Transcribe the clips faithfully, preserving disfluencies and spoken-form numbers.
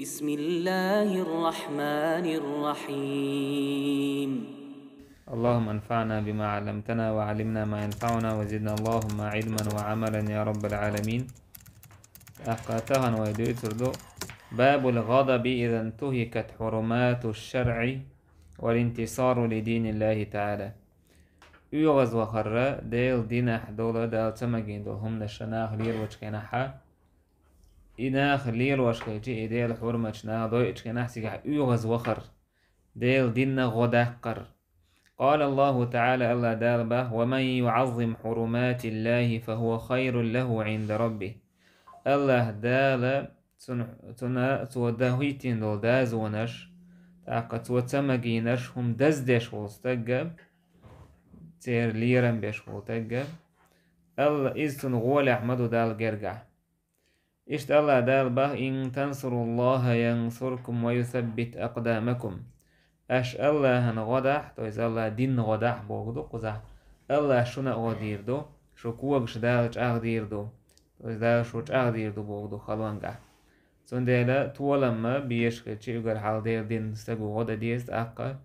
بسم الله الرحمن الرحيم. اللهم انفعنا بما علمتنا وعلمنا ما ينفعنا وزدنا اللهم علما وعملا يا رب العالمين. ТӀаккха тахан вай дуьйцур ду: باب الغضب إذا انتهكت حرمات الشرع والانتصار لدين الله تعالى. ОьгӀазвахар Делан динехь долу, Дала ца магийна долу хӀуманаш наха лелочу хенахь, и наха лелош хилча, и Делан хьурматаш наха дойучу хенахь, цигахь оьгӀазвахар, Делан динна гӀо даккхар. قال الله تعالى, АллахӀ Дала боху: ومن يعظم حرمات الله فهو خير له عند ربه. АллахӀ Дала цунна, цунна, цо дан хӀиттийна долу дозанаш, тӀаккха цо ца магийнарш хӀума даздеш волу стагга, церан лерам беш волу стагга, Алла, иза цунна гӀолехь ма ду Далла гергахь. Иштта АллахӀ Дала боху: إن تنصروا الله ينصركم ويثبت أقدامكم. Аша АллахӀан гӀо дахь, то есть АллахӀан динна гӀо дахь боху ду кхузахь. АллахӀа шуна а гӀо дийр ду, шу когаш Дала чӀагӀдийр ду, то есть Дала шу чӀагӀдийр ду боху ду халонгахь. Цундела толам ма беш хилча, уггар хьалха Делан динна стага гӀо дан деза, тӀаккха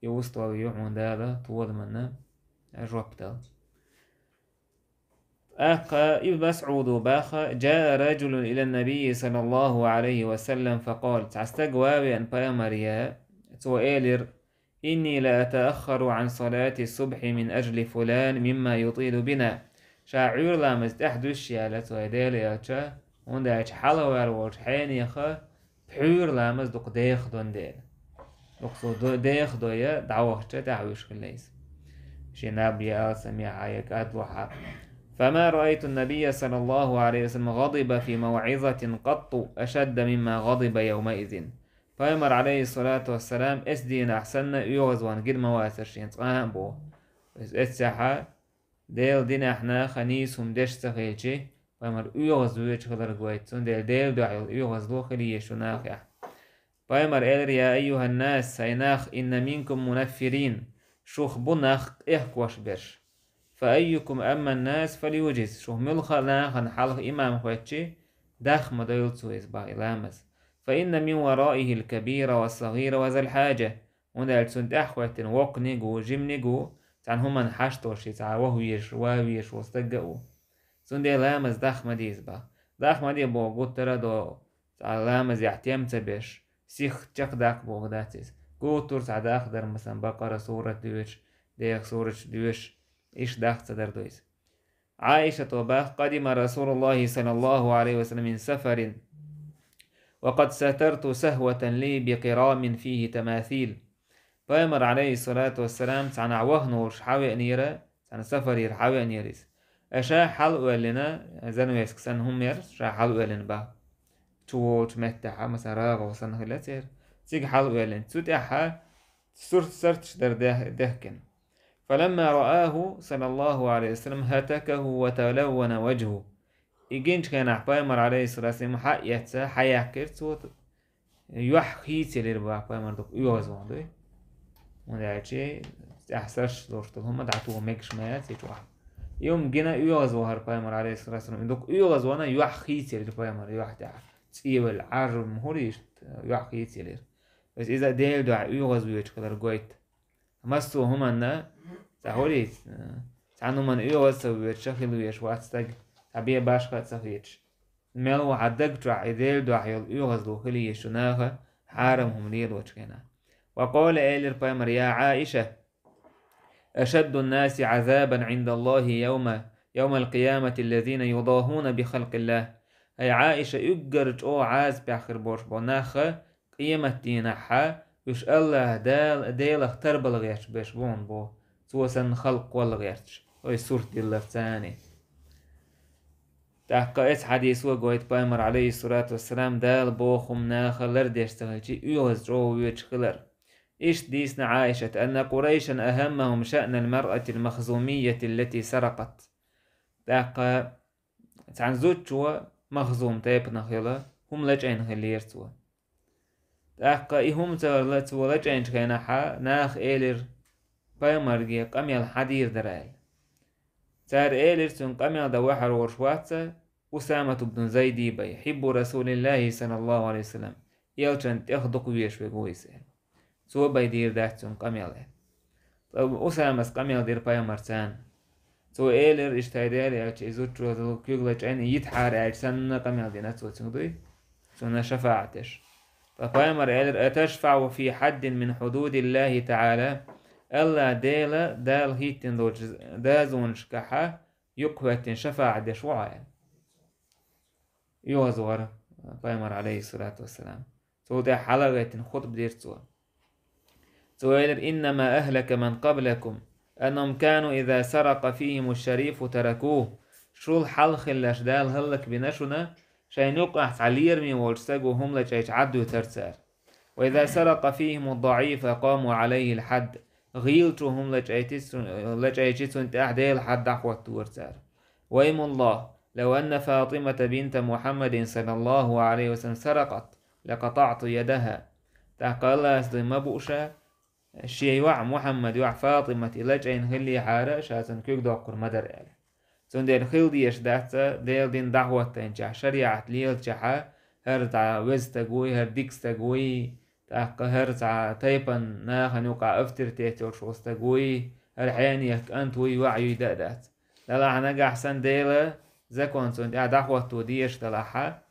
и устал ю хьуна Дала толаманна жоп дала. ТӀаккха Ибн МасӀуда боху: جاء رجل إلى النبي صلى الله عليه وسلم فقال. Цхьа стаг ван веана Пайхамаре, цо элира: إني لأتأخر عن صلاة الصبح من أجل فلان مما يطيل بنا. Ша Ӏуьйра ламаз тӀаьхьа дуьсуш яьлла цо, я Делан элча, хӀунда аьлча хьалха вер волчу хьенеха пхьуьйра ламаз дукха деха дон дела. Дукха цо до-, деха дой, дӀавахча тӀаьхьа вуьйш хилла иза. Шен наб я алсамехьа, я кӀадлохьа. فما رأيت النبي صلى الله عليه وسلم غضب في موعظة قط أشد مما غضب يومئذ. Пайхамар, Ӏалайхиссалату вассалам, эцу дийнахь санна оьгӀазван гина ма вацара шена цкъа а боху. Иза эццехьа Делан динехь наха нийса хӀума деш ца хилча, Пайхамар оьгӀазвоьдуш хилар гойту, цундела Делан дуьхьа йолу оьгӀазло хила еза шу нахехь. Пайхамар элира: يا أيها الناس, хӀай нах, إن منكم منفرين, шух бу нах къехкош берш. فأيكم أما الناس فليوجز, шух муьлхха а нахана хьалха имам хоьттича, дах ма дойла цо иза боху и ламаз. فإن من ورائه الكبير والصغير وذا الحاجة. ХӀунда аьлча цунна тӀаьхьахӀоьттина воккханиг а ву, жиманиг а ву, цхьана хӀуманна хьашт долуш, и цхьа ваха везаш, ван везаш волу стаг а ву. Цундела ламаз дах ма деза боху. Дах ма де боху гуттара а до, цхьа ламазехь тем ца беш, сих чекхдаккха боху дац иза. Гуттар а цхьа дах дар, масалан, Бакъара сурат доьшуш, деха сураташ доьшуш, иштта дах ца дар ду иза. Ӏаишата боху: قدم رسول الله صلى الله عليه وسلم من سفر وقد سترت سهوة لي بقرام فيه تماثيل. Пайхамар, Ӏалайхиссалату вассалам, цхьанхьа вахна волуш хьавеанера, цхьана сафарера хьавеанера иза. Ша хьалаоьллина, занавеска санна хӀума яра, ша хьалаоьллина боху. Чу волчу меттехьа, масалан, рагӀал санна хилла церан. Цига хьалаоьллина. Цу тӀаьхьа сурт сарташ дара дехкина. فلما رآه صلى الله عليه وسلم هتكه وتلون وجهه. И гинчу хенахь Пайхамар, Ӏалайхиссалату вассалам, хьа а эцна, хьа яьккхира цо, юьхь хийцаелира боху Пайхамар дукха оьгӀазвахна дуй. ХӀунда аьлча тӀехь сарш долуш долу хӀума дӀатоха мегаш ма яц и чохь. И хӀума гина оьгӀазвахара Пайхамар, Ӏалайхиссалату вассалам, и дукха оьгӀазвахна, юьхь хийцаелира Пайхамар, юьхь тӀехь. ЦӀе велла, Ӏаржам хӀума иштта юьхь хийцаелира. Иза Делан дуьхьа оьгӀазвоьдуш хилар гойту. Массо а хӀуманна, цхьа хӀорийца, цхьана хӀуманна оьгӀаз ца воьдуш хила везаш вац стаг, цхьа бен башха а ца хеташ. Мел ву хьан даг чохь и Делан дуьхьа йолу оьгӀазло хила еза шу наха хьарам хӀума лелочу хенахь. وقال, элира Пайхамар: يا عائشة، أشد الناس عذابا عند الله يوم، يوم القيامة الذين يضاهون بخلق الله. ХӀай Ӏаиша, уггар чӀогӀа Ӏазапехь хир болуш болу нах къематдийнахьа уьш АллахӀ Дала, Делах тарбала гӀерташ берш бу хьуна боху, цо санна халкъ кхолла гӀерташ, вай сурт дилларца царний. ТӀаккха эцу хьадисо гойту Пайхамар, Ӏалайхиссалату вассалам, Дала боху хӀума наха лардеш ца хилча, оьгӀаз чӀогӀа воьдуш хилар. Иштта дийцина Ӏаишата: أن قريشا أهمهم شأن المرأة المخزومية التي سرقت. ТӀаккха цхьана зудчо, Махзум тайпанах йолу, хӀума лачкъийна хиллера цо. ТӀаккха и хӀума цо ла-, цо лачкъийначу хенахьа наха элира Пайхамарге къамел хьан дийр дара аьлла. Цара элира цуьнга къамел дан вахьар волуш вац Усамат ибн Зайди бай, حب رسول الله صلى الله عليه وسلم. элчан тӀех дукха везаш верг ву иза. Цо бай дийр дац цунна къамел. Ткъа Усамас къамел дира пайхамарца. Цо элира, иштта хӀай Дела элча, и зудчо куьг лачкъийна йитахьара аьлча санна къамел дина цо цуьнга дуй. Цунна шафаӀат деш. Ткъа пайхамар элира: «أتشفع في حد من حدود الله تعالى». Алла Дела, Дала хийттина долчу дазонашкахьа юккъахӀоьттина шафаӀат деш ву хьо аьлла. ЮвазгӀар пайхамар, алейхиссалату вассалам. Цул тӀаьхьа хьала а гӀеттина хутба дира цо. Цо элира: «إنما أهلك من قبلكم أنهم كانوا إذا سرق فيهم الشريف تركوه». Шул хьалха хилларш Дала хӀаллакбина шуна, шайна юккъахь цхьа лераме волчу стага хӀума лачкъийча Ӏад дуьтура цара. «وإذا سرق فيهم الضعيف أقاموا عليه الحد». ГӀийлачо хӀума лачкъийти цу-, лачкъийча цунна тӀехь Делан хьад дӀахӀоттора цара. «وأيم الله لو أن فاطمة بنت محمد صلى الله عليه وسلم سرقت لقطعت يدها». ТӀаккха Аллас дуй ма бу ша, шен йоӀ Мухьаммад йоӀ Фатимат и лачкъийна хиллехьара, ша цунна куьг доккхур ма дара аьлла. Цундела хила дезаш дац Делан дин дӀахӀоттийначохь, шариӀат лелачохьа, хӀара цхьа веза стаг вуй, хӀара дика стаг вуй, тӀаккха хӀара цхьа тайпана нахана юкъахь авторитет йолуш волу стаг вуй, хӀара хьенех кӀант вуй, йоӀ юй дан а дац. Делахь нагахь санна Делан закон цунна тӀехь дӀахӀотто дезаш делахьа,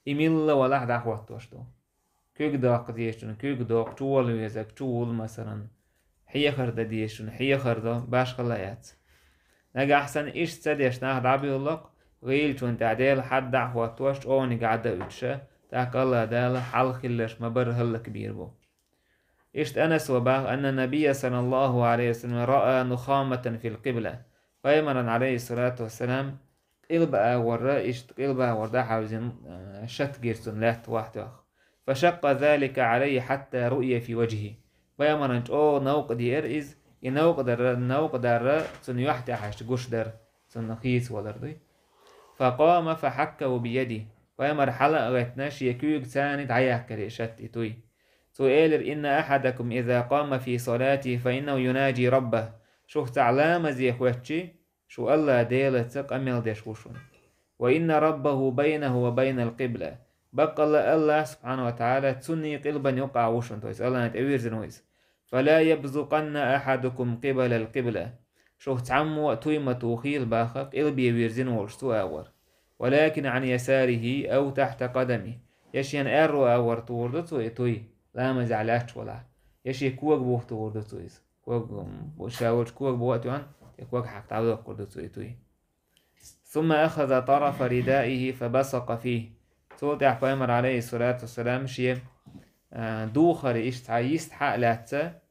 и милла валахь дӀахӀоттош ду. Куьг доккха дезачунна куьг доккху, чу вала везарг чу вула, масалан, хьехар дан дезачунна хьехар до, башхалла яц. Нагахь санна иштта ца деш нах дӀабуьйлакх, гӀийлачунна тӀехь Делан хьад дӀа а хӀоттош, чӀогӀаниг Ӏад а уьтуша, тӀаккха Алла Дала хьалха хилларш ма-барра хӀаллакбийр бу. Иштта Анаса баха: «أن النبي صلى الله عليه وسلم رأى نخامة في القبلة». Пайхамаран, алейхиссалату вассалам, къилба агӀорра, иштта къилба агӀор дӀахьаьвзина, а, шат гира цунна лаьтта вахтех. «فشق ذلك عليه حتى رؤي في وجهه». Пайхамаран чӀогӀа новкъа деара иза, и новкъа дарра, новкъа дарра цунна юьхь тӀехь хьаьжча гуш дара, цунна хийца валар дуй. «فقام فحكه بيده». Пайхамар хьала а гӀеттина, шен куьйга царна дӀаяьккхира и шат, и туй. Цо элира: «إن أحدكم إذا قام في صلاته فإنه يناجي ربه». Шух цхьаъ ламазе хоьттичи, шу Алла Делаца къамел деш ву шуна. «وإن ربه بينه وبين القبلة». Баккъалла Аллах, субхьана ва тагӀала, цунний къилбан юкъахь ву шуна, то есть Аллана тӀе вирзина ву иза. «فلا يبزقن أحدكم قبل القبلة». Шух цхьаммо а туй ма тухийла баха, къилбе вирзина волуш цу агӀор. «ولكن عن يساره أو تحت قدمه». Я шен аьрру агӀор тухур ду цо и туй, ламазехь лаьтташ валахь, я шен кога бух тухур ду цо иза. Кога, м, ша волчу кога боху а тоьхна, тӀе кога хьаькхна дӀадоккхур ду цо и туй. «ثم أخذ طرف ردائه فبصق فيه». Цул тӀаьхьа пайхамар, алейхиссалату вассалам, шен, а, духар иштта цхьа йист хьа а лаьцна,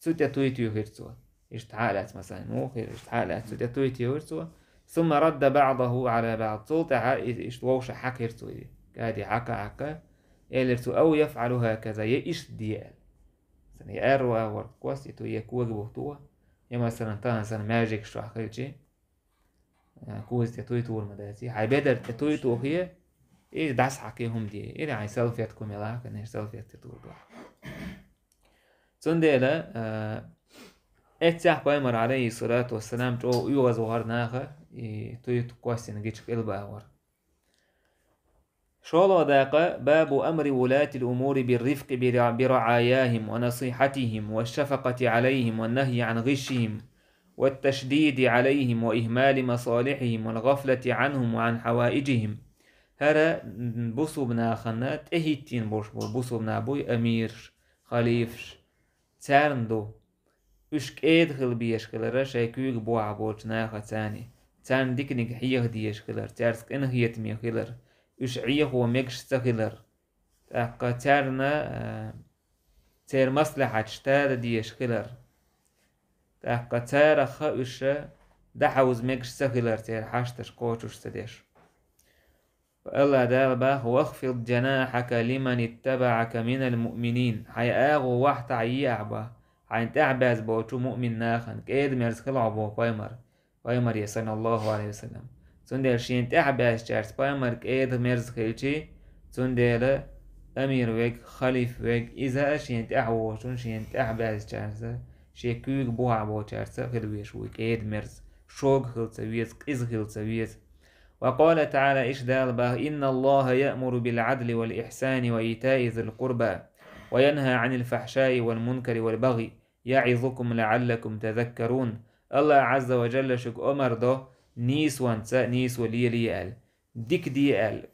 цу тӀе туй туьйхира цо. Иштта хьа а лаьцна, масалан, муха хир, иштта хьа а лаьцна, цу тӀе туй туьйхира цо. «ثم رد بعضه على بعض». Цул тӀаьхьа и-, иштта вовшах хьаькхира цо и. Каде хьаькха, хьаькха. Элира цо: «أو يفعل هكذا», я иштта де аьлла. Сан я аьрру агӀор кости туй, я кога бух туху, я, масалан, тахана сан маьждигаш чохь хилчи, а, коза тӀе туй тухур ма дац. Хьайн бедар тӀе туй тухе, и дӀасахьаькхе хӀума де. Или хьайн салфетка хӀума елахь, конечно, салфетка тӀе тухур ду. Цундела, а, эццехь пайхамар, алейхиссалату вассалам, чӀогӀа оьгӀаз вахара наха, и туй костина гича къилба агӀор. ШолгӀа дакъа: باب أمر ولاة الأمور بالرفق برع-، برعاياهم ونصيحتهم والشفقة عليهم والنهي عن غشهم والتشديد عليهم وإهمال مصالحهم والغفلة عنهم وعن حوائجهم. ХӀара бусулба нахана тӀехӀиттийна болуш болу бусулба нах буй амираш, халифаш, царна ду. Уьш кӀеда хила безаш хилара шайн куьйга бухахь болчу нахаца, царна диканиг хьеха дезаш хилар, цаьрца къинхетаме хилар, уьш Ӏехо мегаш ца хилар. ТӀаккха царна, а, церан маслахьаташ тада дезаш хилар. ТӀаккха царах а уьш дӀахьовза мегаш ца хилар, церан хьашташ кхочуш ца деш. Алла Дала баха: «واخفض جناحك لمن اتبعك من المؤمنين». Хьайн агӀо вахтахь е ахь бан, хьайна тӀаьхьабаьзза болчу муъмин нахана, кӀеда-мерза хила хьо боху пайхамар, пайхамаре, саллаллаху алейхи ва саллям. Цундела шена тӀаьхьабаьззачаьрца пайхамар кӀеда-мерза хилчи, цундела амир верг, халиф верг, иза а шена тӀаьхьавогӀучун, шена тӀаьхьабаьззачаьрца, шен куьйга бухахь болчаьрца хила везаш вуй кӀеда-мерза, шога хила ца веза, къиза хила ца веза. وقال تعالى, иштта Дала боху: إن الله يأمر بالعدل والإحسان وإيتاء ذي القربى وينهى عن الفحشاء والمنكر والبغي يعظكم لعلكم تذكرون. Аллах Ӏазза ва Джалла шуьга омар до нийсонца нийсо лелае аьлла, дика де аьлла,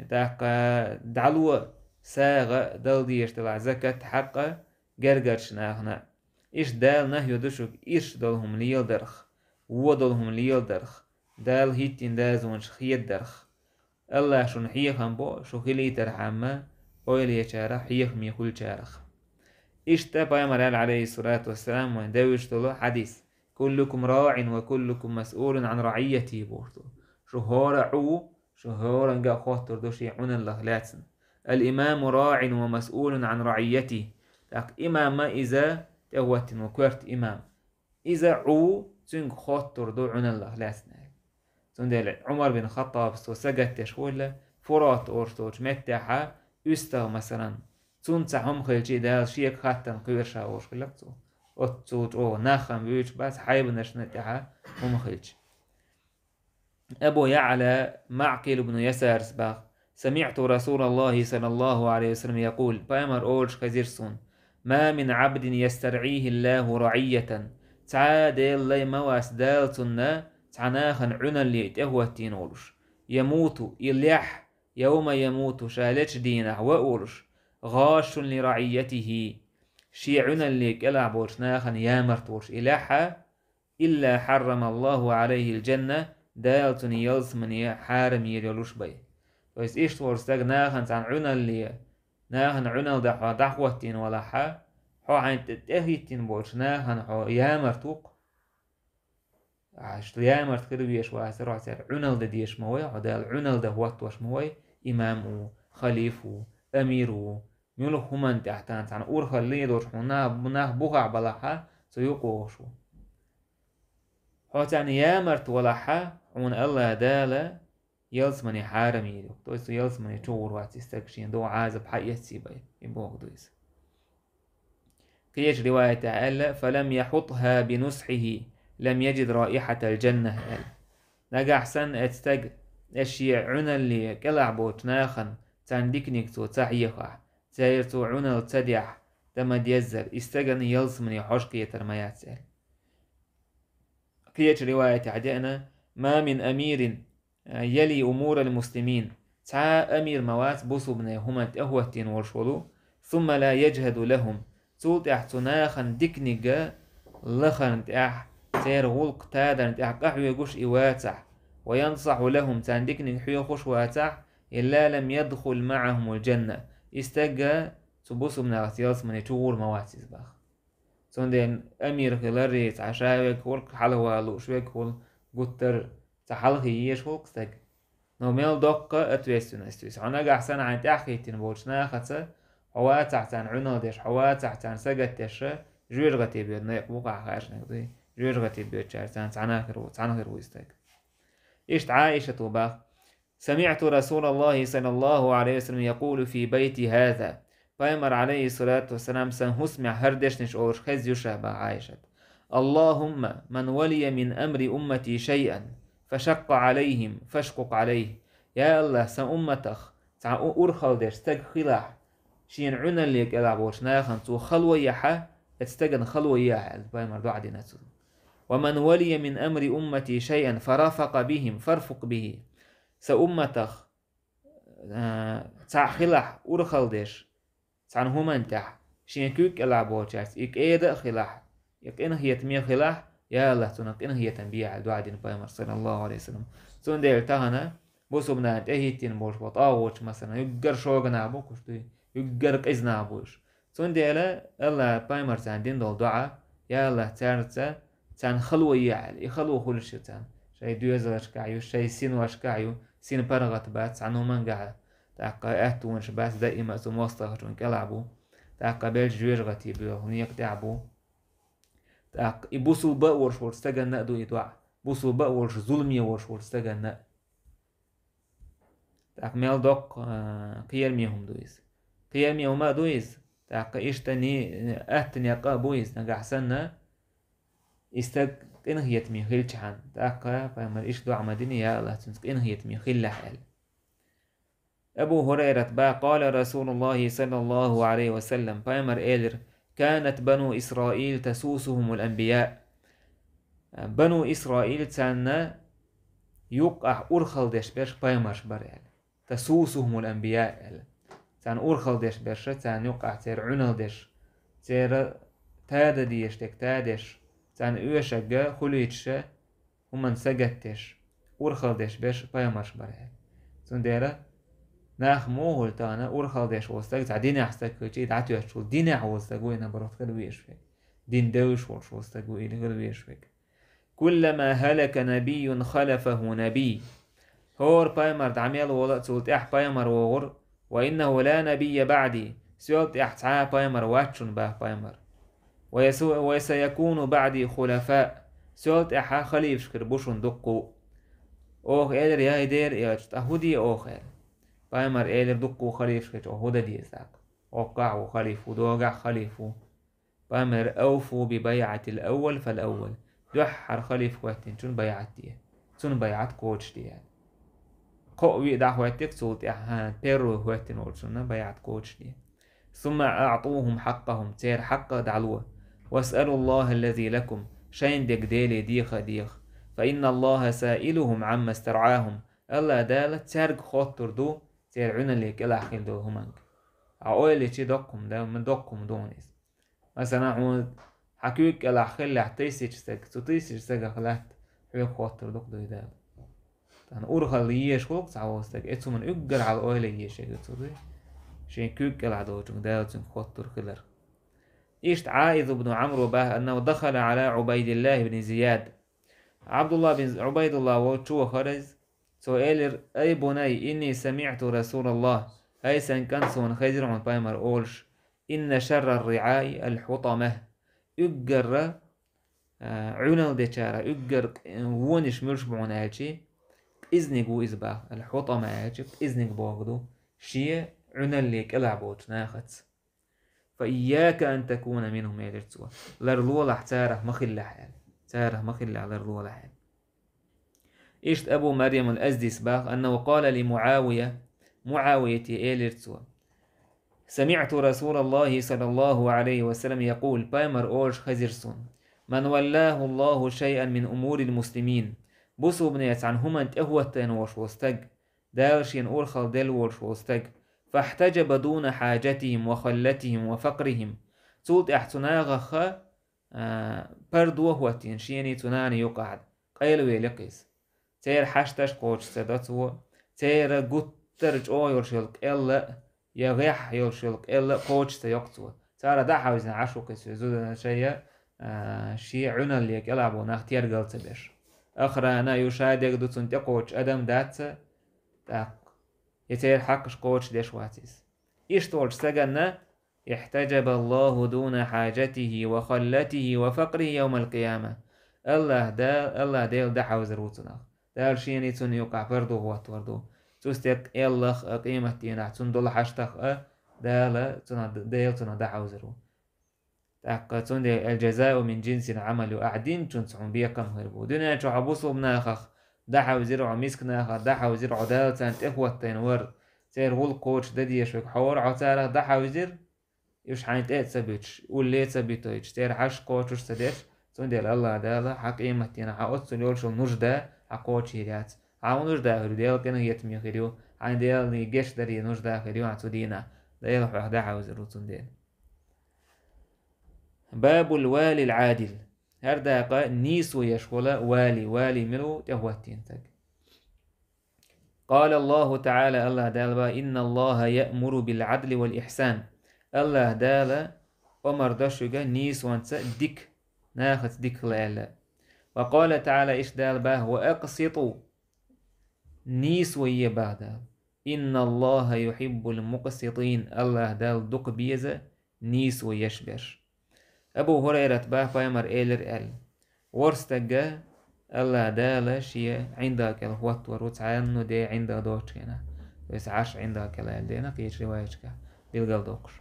тӀаккха дӀало сагӀа, дала дезаш долу закат, хьакъ гергарчу нахана. Иштта Дала нахьйо ду шуьга ирча долу хӀума леладарх, вон долу хӀума леладарх, Дала хӀиттийна дозанаш хедарх. Аллах шуна хьехам бо, шу хилийтархьама, ойлечарах, хьехаме хуьлучарах. Иштта Пайхамара аьлла, Ӏалайхиссалату вассалам, вайн девзаш долу хьадис: كلكم راع وكلكم مسؤول عن رعيته, бохуш ду. Шу хӀора а Ӏу ву, шу хӀоранга а хоттур ду шен Ӏуналлах лаьцна. الإمام راع ومسؤول عن رعيته. ТӀаккха имам а иза тӀехӀоттийна ву, коьрта имам. Иза Ӏу ву, цуьнга хоттур ду Ӏуналлах лаьцна аьлла. Цундела Ӏумар бин Хаттабас цо сагатдеш хилла, Фурат олуш долчу меттехьа уьстагӀ, масалан, цунна цхьа хӀума хилча, и Дала шега хаттарна кхоьруш волуш хилла цо. Оццул чӀогӀа нах-м вуьйцуш бац, хьайбанашна тӀехьа хӀума хилча. Абу ЯӀла МаӀкъил ибн Ясарас боху: سمعت رسول الله صلى الله عليه وسلم يقول, Пайхамар олуш хезира суна: ما من عبد يسترعيه الله رعية. Цхьа а Делан лай ма вац Дала цунна цхьа нахана Ӏуналле тӀехӀоттийна волуш. يموت, и лаьхь, يوم يموت, ша лечу дийнахь ван а волуш, غاش لرعيته, шен Ӏуналле кӀелахь болчу нахана ямарт волуш и лаьхьа, إلا حرم الله عليه الجنة, Дала цунна ялсамане хьарам йийр йолуш бай. То есть иштта волчу стага нахана цхьана Ӏуналле, нахана Ӏуналла дан хьо дӀахӀоттийна валахьа, хьо хьайн тӀе-, тӀехӀиттийна болчу нахана хьо ямарт ву-кх. Аш ямарт хир веш вацара, хьо цара Ӏуналла дан дезаш ма вай, хьо Дала Ӏуналла дан хӀоттош ма вай, имам ву, халифа ву, амир ву, муьлхха хӀуманна тӀехь тахана цхьана урхалле а долуш хьуна нах, нах бухахь балахьа, цу юкъа вогӀуш ву. Хьо царна ямарт валахьа, хьуна Аллах Дала ялсамане хьарам йийр ю. То есть ялсамане чугӀур вац и стаг, шен догӀу Ӏазап хьаэцций бай, и боху ду иза. Кхечу риваятехь аьлла: فلم يحطها بنصحه لم يجد رائحة الجنة, аьлла. Нагахь санна эцу стага, эс шен Ӏуналле кӀелахь болчу нахана царна диканиг цо ца хьехахь, церан цо Ӏуналла ца дехь, дан ма деззара, и стагана ялсамане хьожа кхетар ма яц, аьлла. Кхечу риваятехь деана: ما من أمير يلي أمور المسلمين. Цхьа а амир ма вац бусулбанийн хӀуманна тӀехӀоттийна волуш волу, ثم لا يجهد لهم. Цул тӀаьхьа цу нахана диканиг лахарна тӀехь, церан гӀуллакх тадарна тӀехь къахьоьгуш и вацахь, وينصح لهم, царна диканиг хьоьхуш вацахь, إلا لم يدخل معهم الجنة. И стаг цу бусулбанашца ялсамане чугӀур ма вац иза боху. Цундела амир хилар, цхьа ша верг хуьлу, хьалха вала лууш верг хуьлу, гуттар а цхьа хьалхе езаш хуьлу-кх стаг. Но мел доккха ответственность ю иза. Хьо нагахь санна хьайна тӀаьхьахӀиттина болчу нахаца, хьо вацахь царна Ӏуналла деш, хьо вацахь царна сагатдеш, жоьжахате боьду некъ бу-кх, хьан хезначуьнга дуй. Жоьжахате боьдучаьрца цхьаьна хир ву, цхьаьна хир ву иза стаг. Иштта Ӏайшата боху: سمعت رسول الله صلى الله عليه وسلم يقول في بيتي هذا. Пайхамар, Ӏалайхиссалату вассалам, сан хӀусамехь хӀара дешнаш олуш хезна ю ша боху Ӏайшата: اللهم من ولي من أمر أمتي شيئا فشق عليهم فاشقق عليه. Я Аллах, сан умматах цхьа у-, урхалла деш стаг хилахь, шена Ӏуналле кӀелахь болчу нахана цо хало яхь, эцу стагана хало яхь, аьлла, Пайхамар дуӀа дина цунна. ومن ولي من أمر أمتي شيئا فرفق بهم فارفق به. Сан умматах, а, цхьаъ хилахь урхалла деш цхьана хӀуманна тӀехь, шен куьг кӀелахь болчаьрца и кӀеда а хилахь, и къинхетаме хилахь, я Аллах, цунах къинхетам бехьа, дуӀа дина Пайхамар, саллаллаху Ӏалайхи ва саллам. Цундела тахана бусулбанашна тӀехӀиттина болуш бо тӀагӀучу, масалан, уггар шога нах бу-кх уьш, дуй, уггар къиза нах бу уьш. Цундела Аллах, Пайхамар царна дина долу дуӀа: я Аллах, цаьрца, царна хало яхь аьлла, и хало хуьлуш ю царна. Шайн доьзалшкахь ю, шайн синошкахь ю, син паргӀат бац, цхьана хӀумангахь, тӀаккха аьттонаш бац, даима а цу мостагӀчунна кӀелахь бу, тӀаккха беллачу жоьжахате боьлху некъа тӀехь бу. ТӀаккха и бусулба а волуш волчу стаганна а ду и дуӀа, бусулба а волуш, зуламе волуш волчу стаганна а. ТӀаккха мел доккха, а, кхераме хӀума ду иза. Кхераме хӀума а ду иза. ТӀаккха иштта ни-, атта некъ а бу иза, нагахь санна, и стаг къинхетаме хилчахьана. ТӀаккха пайхамар иштта дуӀа ма дина, я АллахӀ, цуьнца къинхетаме хилалахь аьлла. Абу Хурайрат бах, قال رسول الله صلى الله عليه وسلم, пайхамар элира: كانت بنو إسرائيل تسوسهم الأنبياء. Бану Исраил царна юккъахь урхалла деш берш пайхамарш бара аьлла. تسوسهم الأنبياء аьлла. Царна урхалла деш берш, царна юккъахь церан Ӏуьналла деш, церан тада дезаш дерг тадеш, царна оьшург хуьлуьйтуш, хӀуманна сагатдеш, урхалла деш берш пайхамарш бара аьлла. Цундела нах муха хуьлу тахана, урхалла деш волу стаг, цхьа динехь стаг хилча, и дӀатоьттуш волу динехь волу стаг ву, и наоборот хила везаш верг. Дин девзаш волуш волу стаг ву, и хила везаш верг. كلما هلك نبي خلفه نبي. ХӀора пайхамар дӀа мел волу а, цул тӀаьхьа пайхамар вогӀура, وإنه لا نبي بعدي, соьл тӀаьхьа цхьа а пайхамар вац шуна, бах пайхамар. ويس-, وسيكون بعدي خلفاء, соьл тӀаьхьа халифаш хир бу шуна дуккха а. Оха элира, я и дера элча, ткъа хӀун де оха аьлла. Пайхамар элира, дуккха а халифаш хилча, оха хӀун дан деза тӀаккха? Оккхахь а ву халифа, ву догахь а халифа ву. Пайхамар: أوفوا ببيعة الأول فالأول. Дуьххьара халифа хӀоьттинчун байӀат де. Цунна байӀат кхочушде аьлла. Кхоъ виъ дӀахӀоьттира цул тӀаьхьа, первый хӀоьттина волчунна байӀат кхочушде. ثم أعطوهم حقهم, церан хьакъ а дӀало. واسألوا الله الذي لكم, шайна дерг Деле деха а деха. فإن الله سائلهم عما استرعاهم. АллахӀ Дала цаьрга хоттур ду, церан Ӏуьналле кӀелахь хилла долу хӀуманга. Хьан ойла йичи доккха хӀума дан, ма доккха хӀума ду хьуна иза. Масала, хьуна хьан куьйга кӀелахь хиллехь тысяча стаг, цу тысяча стагах лаьтта хьоьга хоттур ду-кх дуй Дала. Тахана урхалла езаш хуьлу-кх цхьа волу стаг, эцу хӀуманна уггар хьалха ойла езаш ерг ю цо дуй. Шен куьйга кӀелахь долчунга Дала цуьнга хоттур хилар. Иштта Ӏаиз ибн Ӏамро бах, أنه دخل على عبيد الله بن زياد. Ӏабдулла бин Ӏубайдулла волчу вахара иза, цо элира: أي بني إني سمعت رسول الله, хӀай сан кӀант, суна хезира хьуна пайхамар олуш: إن شر الرعاء الحطمة. Уггара, а, Ӏуьналла дечара, уггар, э, вонаш муьлш бу хьуна аьлчи, къизниг ву иза бах, аль-хьутама аьлчи, къизниг бохург ду, шен Ӏуьналле кӀелахь болчу нахаца. فإياك أن تكون منهم, элира цо. Ларлолахь, царах ма хилалахь аьлла. Царах ма хилалахь, ларлолахь аьлла. Иштта Абу Марьям аль-Аздис бах, أنه قال لمعاوية, МуӀавияте элира цо: سمعت رسول الله صلى الله عليه وسلم يقول, пайхамар олуш хезира суна: من ولاه الله شيئا من أمور المسلمين. Бусулбане цхьана хӀуманна тӀехӀоттайна волуш волу стаг, Дала шена урхалла делла волуш волу стаг, فاحتجب دون حاجتهم وخلتهم وفقرهم. Цул тӀаьхьа цу нахаха, а, пардо а хӀоттийна, шений цу нанний юкъахь къайлавелира иза. Церан хьашташ кхочуш ца до цо, церан гуттар а чӀогӀа йолуш йолу къелла а, я гӀеххьа йолуш йолу къелла а кхочуш ца йо-кх цо. Цара дӀахьовзина Ӏаш ву-кх иза, шайн зуда-, шайа, а, шен Ӏуьналле кӀелахь болу нах тергал ца беш. Охрана ю, ша дерг ду, цунна тӀекхочуш адам дац, тӀаккха я церан хьакъаш кхочушдеш вац иза. Иштта волчу стаганна: احتجب الله دون حاجته وخلته وفقره يوم القيامة. АллахӀ Да-, АллахӀ Дела дӀахьовзар ву цунах. Дала шений цунна юкъахь пардо хӀоттор ду. Цу стеган къеллах а, къематдийнахь цунна долу хьаштах а Дала цунах, Дела цунах дӀахьовзар ву. ТӀаккха цундела الجزاء من جنس العمل ю, ахь динчунца хьуна бекхам хир бу. Дуьнен чохь хьо бусулба нахах дӀахьовзира, хьо миска нахах дӀахьовзира, хьо Дала царна тӀехӀоттайна вара, церан гӀуллакх кхочушдан дезаш верг хьо вара, хьо царах дӀахьовзира, уьш хьайна тӀе а ца буьтуш, улле а ца буьтуьйтуш, церан хьашташ кхочуш а ца деш, цундела АллахӀ Дала хьан къематдийнахь хьан оццул йолуш йолу нужда хьан кхочушйийр яц. Хьан хӀун нужда хир ю, Делан къинхетаме хир ю, хьайна Делан гечдаре нужда хир ю хьан цу дийнахь. Дела хьох дӀахьовзар ву цундела. باب الوالي العادل. ХӀара дакъа нийсо еш волу вали, вали мила ву, тӀехӀоттийна стаг. قال الله تعالى, АллахӀ Дала бах: إن الله يأمر بالعدل والإحسان. АллахӀ Дала омар до шуьга нийсонца, дика, нахаца дика хила аьлла. وقال تعالى, иштта Дала бах: وأقسطوا. Нийсо е бах Дала. إن الله يحب المقسطين. АллахӀ Дала дукха беза нийсо еш берш. Абу ХӀурайрат бах, пайхамар элира аьлла: ворхӀ стаг АллахӀ Дала шен ӀиндагӀ кӀел хӀоттор ву, цхьанну де ӀиндагӀ доцучу хенахь. То есть Ӏарш ӀиндагӀ кӀел аьлла дена, кхечу риваяташкахь билгалдоккхуш.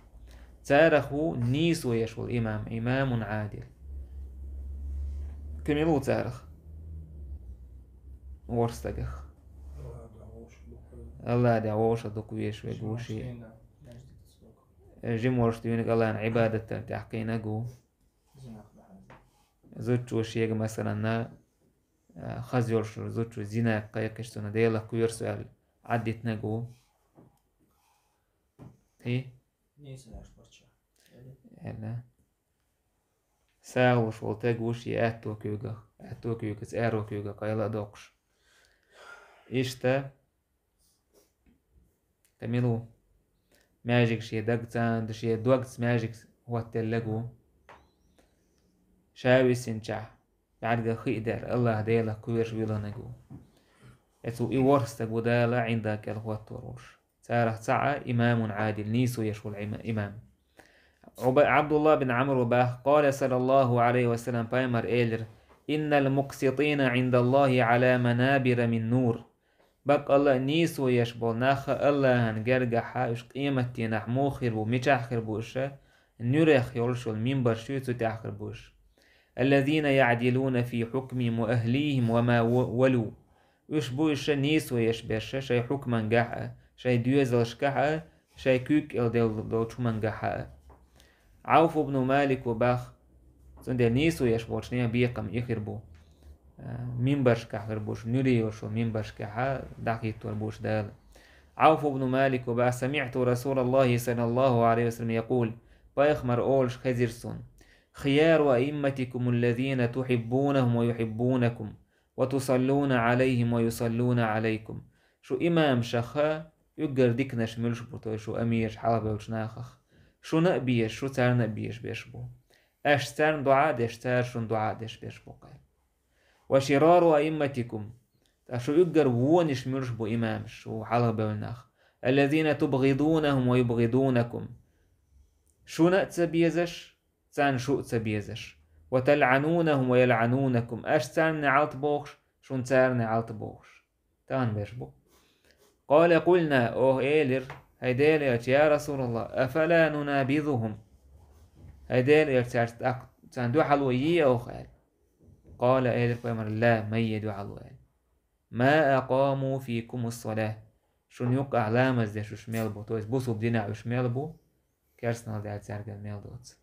Царах ву нийсо еш волу имам, إمام عادل. Кхин мила ву царах? ВорхӀ стагах. Аллахьа духьа вовшах дукха везаш верг ву ший. Жима волуш дуьйна Аллахьан Ӏибадатан тӀехь кхийнарг ву. Зудчо шега, масалан, а, хаза йолуш йолу зудчо зина кхайкхича, цунна Делах кхоьруш ву аьлла, Ӏадитинарг ву. И? Нийса веш паччахь. Аьлла. СагӀа луш волу стаг ву шен аьтту куьйгах, аьтту куьйгаца аьрру куьйга къайла а доккхуш. Иштта, кхин мила ву? Маьждиг шен дагца, шен догца маьждиг хӀоттаелларг ву. Ша висинчохь, бӀаьргах хи а дер, Аллахь Делах кхоьруш вилхинарг ву. Эцу и ворхӀ стаг ву Дала ӀиндагӀ кӀел хӀоттор волуш. Царах цхьаъ имамун Ӏадил, нийсо еш волу Ӏима-, имам. Ӏуба-, Ӏабдулла бин Ӏамр ву бах, къала саллаллаху Ӏалайхи ва саллам, пайхамар элира: «Иннал мукситина Ӏиндаллахи Ӏала манабира мин нур». Баккъалла а нийсо еш болу нах Аллахьан гергахьа уьш къематдийнахь муха хир бу, мичахь хир бу уьш? Нуьрех йолуш йолу минбарш ю, цу тӀехь хир бу уьш. «Аллазина яъдилуна фи хьукмихим ва ахлихим ва ма ва-, валу». Уьш бу уьш нийсо еш берш шайн хьукмангахь а, шайн доьзалшкахь а, шайн куьг кӀел дел-, долчу хӀумангахь а. Ӏауф ибн Малик ву бах, цундела нийсо еш болчу нехан бекхам и хир бу. А, минбаршкахь хир бу уьш, нуьре йолуш йолу минбаршкахь а дӀахӀиттор бу уьш Дала. Ӏауф ибн Малик ву бах: «Самиъту Расулаллахи саллаллаху Ӏалайхи ва саллам якъул». Пайхамар олуш хезира суна: «Хияру аимматикум аллазина тухьиббунахум ва юхьиббунакум, ва тусаллуна Ӏалайхим ва юсаллуна Ӏалайкум». Шу имамашах уггар диканаш муьлш бу, то есть шу амираш, хьалхабевллачу нахах? Шуна а безаш, шу царна а безаш берш бу. Аш царна доӀа а деш, цара шуна доӀа а деш берш бу кхел. «Ва ширару аимматикум». Ткъа шу уггар вонаш муьлш бу имамаш, шу хьалхабевлла нах? «Аллазина тубгӀидунахум ва юбгӀидунакум». Шуна а ца безаш, царна шу а ца безаш. «Ва талъанунахум ва ялъанунакум». Аш царна неӀалт бохуш, шуна цара неӀалт бохуш. Тахана берш бу. Къала къулна, оха элира: «ХӀай Делан элча, я Расулаллах, афала нунабизухум?» ХӀай Делан элча, цаьрца тӀаккха царна дуьхьало йий оха аьлла. Къала, элира пайхамар: «Ла, ма йий дуьхьало», аьлла. «Ма акъаму фикумус-салах». Шуна юккъехь ламаз деш уьш мел бу, то есть бусулба динехь уьш мел бу, керстанал даьлла цаьргара мел доцу.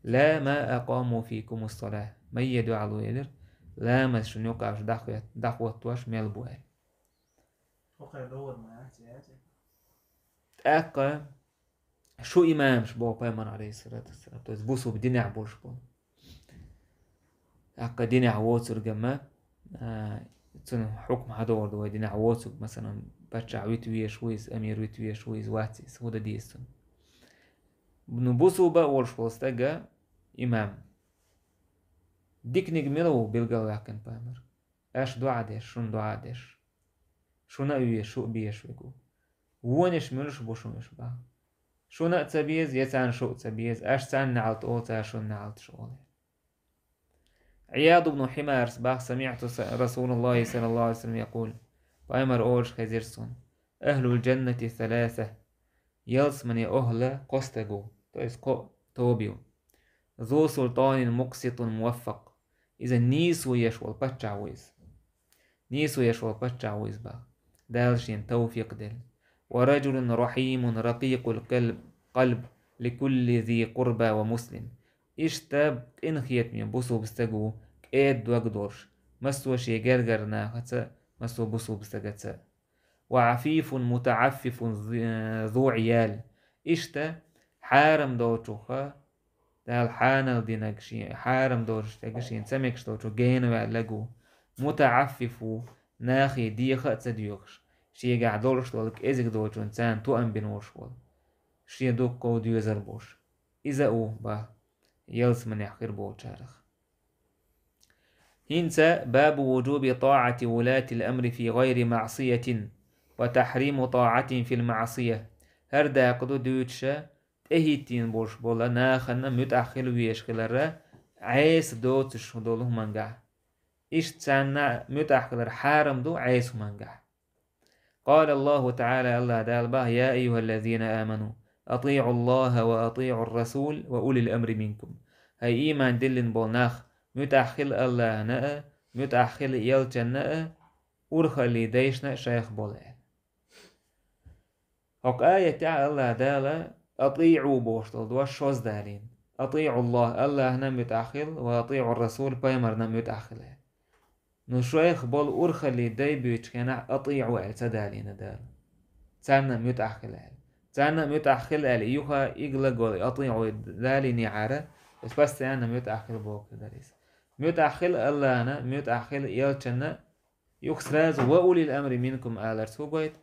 «Ла ма акъаму фикумус-салах». Ма йий дуьхьало, элира, ламаз шуна юккъехь уьш дӀахӀот-, дӀахӀоттош мел бу аьлла. ТӀаккха шу имамаш боху пайхамар, алейхиссалату вассалам, то есть бусулба динехь болуш болу. ТӀаккха динехь воцург ма, а, цуьнан хьукма хьадогӀур ду вай, динехь воцург, масалан, паччахь вита везаш ву иза, амир вита везаш ву иза, вац иза, хӀун дан деза цунна? Ну, бусулба а волуш волу стага имам. Диканиг мила ву билгалваьккхина пайхамар? Аш доӀа деш, шуна доӀа деш. Шуна а везаш, шу а безаш верг ву. Вонаш муьлш бу шуна уьш бах? Шуна а ца беза, я царна шу а ца беза, аш царна неӀалт олу, цара шуна неӀалташ олу. Ӏияд ибн Хьимарас бах: «Самиъту са-, Расулаллахи саллаллаху алейхи ва саллам якъул». Пайхамар олуш хезира суна: «Ахлул джаннати саласа». Ялсамане охӀла кхо стаг ву, то есть кхо тоба ю. «Зу султанин мукситун муваффакъ». Иза нийсо еш волу паччахь ву иза. Нийсо еш волу паччахь ву иза бах. Дала шена тавфикъ делла. «Ва раджулун рахьимун ракъикъул къалб, къалб ликулли зи къурба ва муслим». Иштта къинхетаме бусулба стаг ву, кӀеда дог долуш, массо а шен гергара нахаца, массо а бусулба стагаца. «Ва Ӏафифун мутаӀаффифун зу-, зу Ӏиял». Иштта хьарам долчуха, Дала хьанал динарг шен, хьарам долчу стага шен ца мегаш долчу гена ваьлларг ву, мутаӀаффиф ву, нахе деха а ца доьхуш, шегахь долуш долу кӀезиг долчун царна тоам бина волуш волу, шен дуккха а доьзал болуш. Иза а ву, бах, ялсаманехь хир болчарах. ХӀинца бабу вуджуби таӀати вулатил амри фи гӀайри маӀсиятин ва тахьриму таӀатин фил маӀсия. ХӀара дакъа ду дуьйцуша, тӀехӀиттийна болуш болу нахана муьтӀахь хила везаш хиларра, Ӏеса доцуш долу хӀумангахь. Иштта царна муьтӀахь хилар хьарам ду Ӏеса хӀумангахь. Къала Аллаху ТаӀала, Аллах Дала бах: «Я айюхаллазина аману, атиӀу Аллаха ва атиӀу ар-расул ва улил амри минкум». ХӀай ийман диллина болу нах, муьтӀахь хила Аллахьна а, муьтӀахь хила элчанна а, урхаллин дайшна а шайх бола аьлла. ХӀокху аятехь Аллахь Дала «атӀиӀу» бохуш долу дош шозза далийна. «АтӀиӀуллахь», Аллахьна а муьтӀахь хила, «ва атӀиӀур-расул», пайхамарна а муьтӀахь хила аьлла. Ну, шайх болу урхаллин дай буьйцучу хенахь «атӀиӀу» аьлла ца далийна Дала. Царна а муьтӀахь хила аьлла. Царна а муьтӀахь хила аьлла, юха и глагол «атӀиӀу» далийнехьара, иза постоянно муьтӀахь хила бохург дара иза. МуьтӀахь хила Аллахьна, муьтӀахь хила элчанна, юха сразу «ва улил амри минкум» аларца хӀун гойту?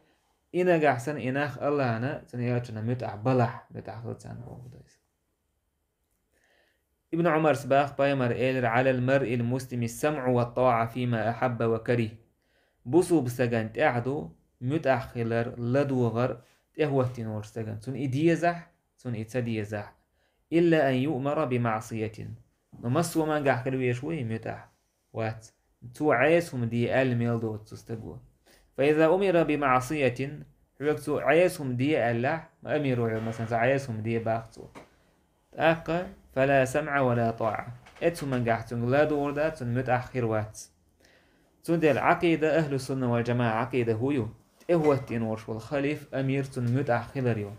И нагахь санна и нах Аллахьна, цуьнан элчанна муьтӀахь балахь, муьтӀахь хила царна бохург ду иза. Ибн Ӏумарс баха, пайхамар элира: «Ӏалал маръил муслими самӀу ва тӀаӀа фима ахьабба ва карих». Бусулба стагана тӀехь ду муьтӀахь хилар, ладогӀар тӀехӀоттийна волчу стагана. Цунна и дезахь, цунна и ца дезахь. «Илла ан юъмара би маъсиятин». Но массо а мангахь хила везаш вуй и муьтӀахь? Вац. Цо Ӏеса хӀума де аьлла мел доцу цу стаго. «Фа иза умира би маъсиятин», хьоьга цо Ӏеса хӀума де аьллахь, амир ву хьо, масалан, цо Ӏеса хӀума де баха цо. ТӀаккха «фала самӀа ва ла тӀаӀа». Эцу хӀумангахь цуьнга ладогӀар дац, цунна муьтӀахь хир вац. Цундела Ӏакъида, ахьлу сунна вал жамаӀа Ӏакъида хӀун ю? ТӀехӀоттийна волуш волу халиф, амир, цунна муьтӀахь хилар ю.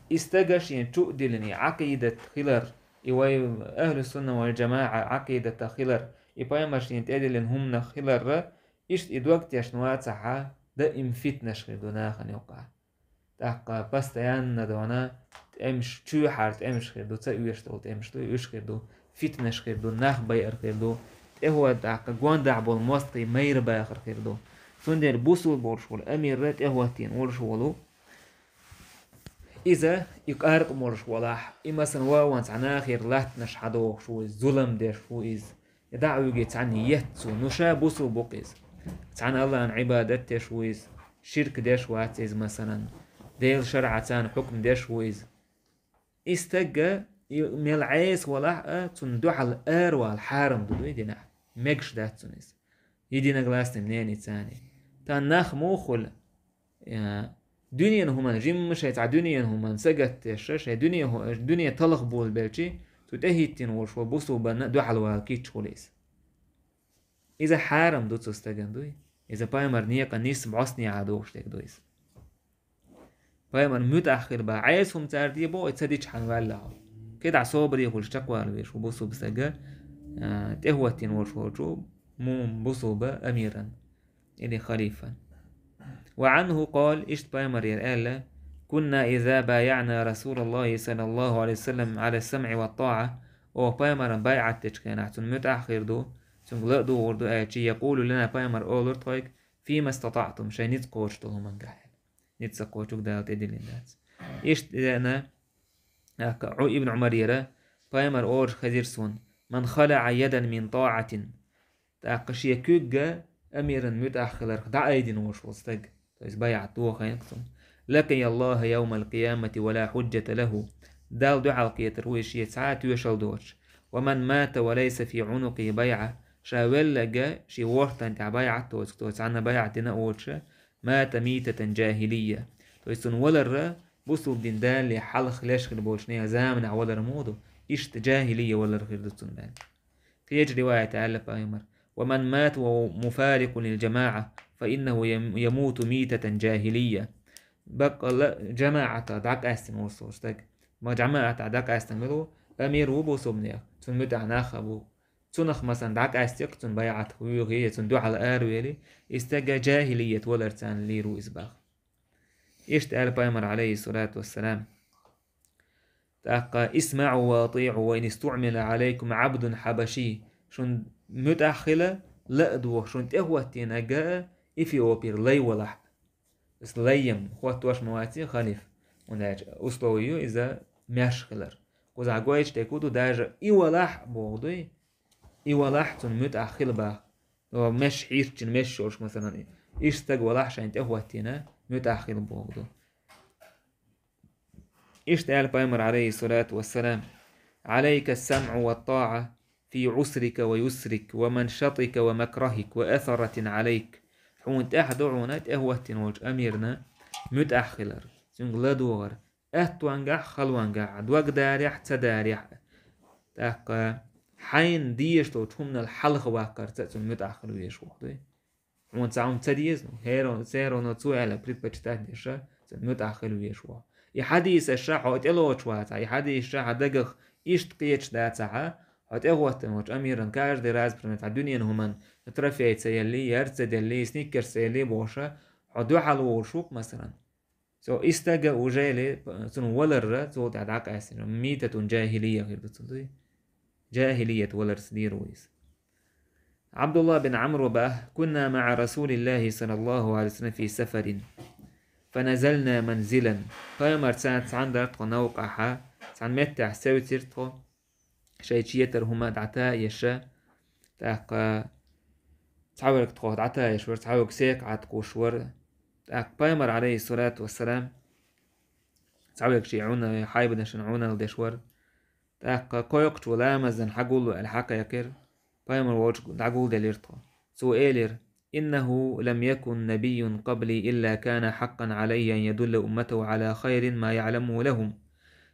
И стага шен чу а диллина, и Ӏакъидат хилар, и вай ахьлу сунна вал жамаӀа Ӏакъидатах хилар, и пайхамар шен тӀедиллина хӀуманах хиларра, иштта и дог тешна вацахьа, даим фитнаш хир ду нахана юкъахь. ТӀаккха постоянно дона тӀемаш, чуьйхьара тӀемаш хир ду, ца оьшуш долу тӀемаш ду, уьш хир ду, фитнаш хир ду, нах байар хир ду, тӀехӀоттийна тӀаккха гондахь болу мостагӀий майра бахар хир ду. Цундела бусулба волуш волу амирра тӀехӀоттийна волуш волу. Иза и къаркъа молуш волахь, и, масалан, вагӀан цхьа нахера латтанаш хьадохуш ву иза, зулам деш ву иза, я дӀа а вуьгий цхьаьна етта цо, ну ша бусулба ву-кх иза. Цхьана Аллахьна Ӏибадат деш ву иза, ширк деш вац иза, масалан, Делан шарӀаца хьукм деш ву иза. И стагга, и мел Ӏеса валахь а, цунна дуьхьал аравала хьарам ду дуй динахь. Мегаш дац цунна иза. Единогласный мнение царний. Тхан нах муха хуьлу? Э, дуьненан хӀуманна, жимма шайн цхьа дуьненан хӀуманна сагатдеш, шайн дуьне хӀу-, дуьне талхабовлабелчи, цу тӀехӀиттийна волуш волу бусулбанна дуьхьал вала кийча хуьлу иза. Иза хьарам ду цу стагана дуй. Иза пайхамар некъан нисса бӀостанехьа дохуш дерг ду иза. Пайхамар муьтӀахь хир баха, Ӏеса хӀума цара де боху, и ца дича хьан ваьлла хьо. КхидӀа собаре хуьлуш чекхвала везаш ву бусулба стага, а, тӀехӀоттийна волуш волчу му-, бусулба амиран или халифан. Ва Ӏанху къала, иштта пайхамарера аьлла: «Кунна иза баяъна Расулаллахи саллаллаху Ӏалайхи ва саллам Ӏала самӀи ва тӀаӀа». Оха пайхамаран байӀат дечу хенахь цунна муьтӀахь хир ду, цуьнга ла а дугӀур ду аьлчи, якъулу лана, пайхамар олура тхойга: «Фима статаътум», шайн ницкъ кхочуш долу хӀумангахь аьлла. Ницкъ кхочург Дала тӀедиллина дац. Иштта дена, тӀаккха Ӏу-, Ибн Ӏумарера, пайхамар олуш хезира суна: «Ман халаӀа ядан мин тӀаӀатин». ТӀаккха шен куьг амиран муьтӀахь хиларх дӀаайдина волуш волу стаг, то есть байӀат дохийна цунна. «Лакия Аллаха явмал къиямати ва ла хьуджжата лаху». Далла дуьхьал кхетар ву иза шен цхьа а тоьшалла доцуш. «Ва ман мата ва лайса фи Ӏунукъихи байӀа». Ша велларг шен ворхӀ тӀан тӀехь байӀат доцург, то есть цхьанна байӀат дина а воцуш, «мата митатан жахилия». То есть цуьнан валарра бусулба дин далале хьалха леш хир болчу нехан заманахь валар муха ду, иштта жахилия валар хир ду цуьнан аьлла. Кхечу риваятехь аьлла пайхамар: «Ва ман мата ва муфарикъун лил жамаӀа, фа иннаху ям-, ямуту митатан жахилия». Баккъалла жамаӀатах дӀакъаьстина волу со стаг. Ма жамаӀатах дӀакъаьстина мила ву? Амир ву бусулбанех, цунна муьтӀахь нах а бу. Цунах, масалан, дӀакъаьстира цунна байӀатах вуьгӀий, я цунна дуьхьал аравели, и стаг жахилият валар царна лийр ву иза баха. Иштта аьлла пайхамар, Ӏалайхиссалату вассалам. ТӀаккха: «ИсмаӀу ва атӀиӀу ва ин истуӀмила Ӏалайкум Ӏабдун хьабаший». Шуна муьтӀахь хила, ла а доху, шуна тӀехӀоттийнарг а эфиопера лай валахь. Иза лайям хоттош ма ваций халиф. ХӀунда аьлча условие ю иза маьрша хилар. Кхузахь гойтуш дерг хӀун ду, даже и валахь боху дуй, и валахь цунна муьтӀахь хила баха. О, меш хьийрчина меш йолуш, масалан, иштта стаг валахь шайна тӀехӀоттийна, муьтӀахь хила боху ду. Иштта аьлла пайхамар, Ӏалайхиссалату вассалам: «Ӏалайка ас-самӀу ва ат-тӀаӀа фи Ӏусрика ва юсрик, ва маншатика ва макрахик, ва асаратин Ӏалайк». Хьуна тӀехь ду хьуна тӀехӀоттийна волчу амирна муьтӀахь хилар, цуьнга ладогӀар, аттонгахь а, халонгахь а, дог дарехь а, ца дарехь а. ТӀаккха хьайна дезаш долчу хӀуманал хьалха ваккхарца а цунна муьтӀахь хила везаш ву хьо, дуй? Хьуна цхьа хӀума ца деза, ну, хӀеро-, церо но цо аьлла предпочитать деш, цунна муьтӀахь хила везаш ву хьо. И хьадисаш хьо тӀелоцуш вацахь, и хьадисаш хьан дагах иштта кхеташ дацахь, хьо тӀегӀоттина волчу амиран каждый раз, пример, цхьа дуьненан хӀуманна трофей ца елли, яр ца делли, сникерс ца елли бохуш, хьо дуьхьал волуш ву-кх, масалан. Цо и стага уже ли, цунна валарра, цул тӀаьхьа дӀакъаьстина, митатун джахилия хир ду цунна, дуй? Джахилият валарца дийр ву иза. Абдулла бин Амр бах: «Кунна маӀа Расулиллахи саллаллаху алейхи ва саллям фи сафарин, фаназална манзилан». Пайхамарца цхьаьна дара тхо новкъахь, цхьана меттехь севцира тхо, шайн четар хӀума дӀатаеш, тӀаккха цхьаверг тхох дӀатаеш вара, цхьаверг секха Ӏаткъуш вара. ТӀаккха пайхамар, алейхиссалату вассалам, цхьаверг шен Ӏуна-, хьайбанашна Ӏуналла деш вара. ТӀаккха кхойкхучо ламазан хьагулло аьлла хьакхайкхира, пайхамар волчу дӀагулделира тхо. Цо элира: «Иннаху лам якун набийюн къабли илла кана хьакъан Ӏалаййа ан ядулла умматаху Ӏала хайрин ма яӀламуху лахум».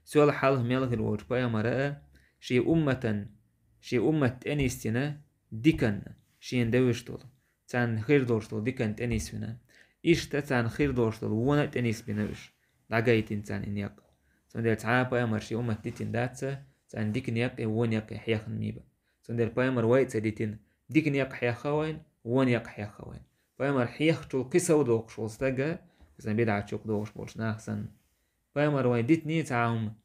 Сол хьалха мел хир волчу пайхамара а шен умматан, шен уммат тӀенисдина диканна, шена девзаш долу, царна хир долуш долу диканна тӀенисвина. Иштта царна хир долуш долу вонна а тӀенисбина уьш, дӀагайтина царна и некъ. Цундела цхьа а пайхамар шен уммат дитина дац, царна дика некъ а, вон некъ а хьехна мийба. Цундела пайхамар вай а ца дитина, дика некъ хьехна вайна, вон некъ хьехна вайна. Пайхамар хьехначул кхин сов доккхуш волу стага, иза бидӀат чу догӀуш болчу наха санна. Пайхамар вайн дитиний цхьа а хӀума,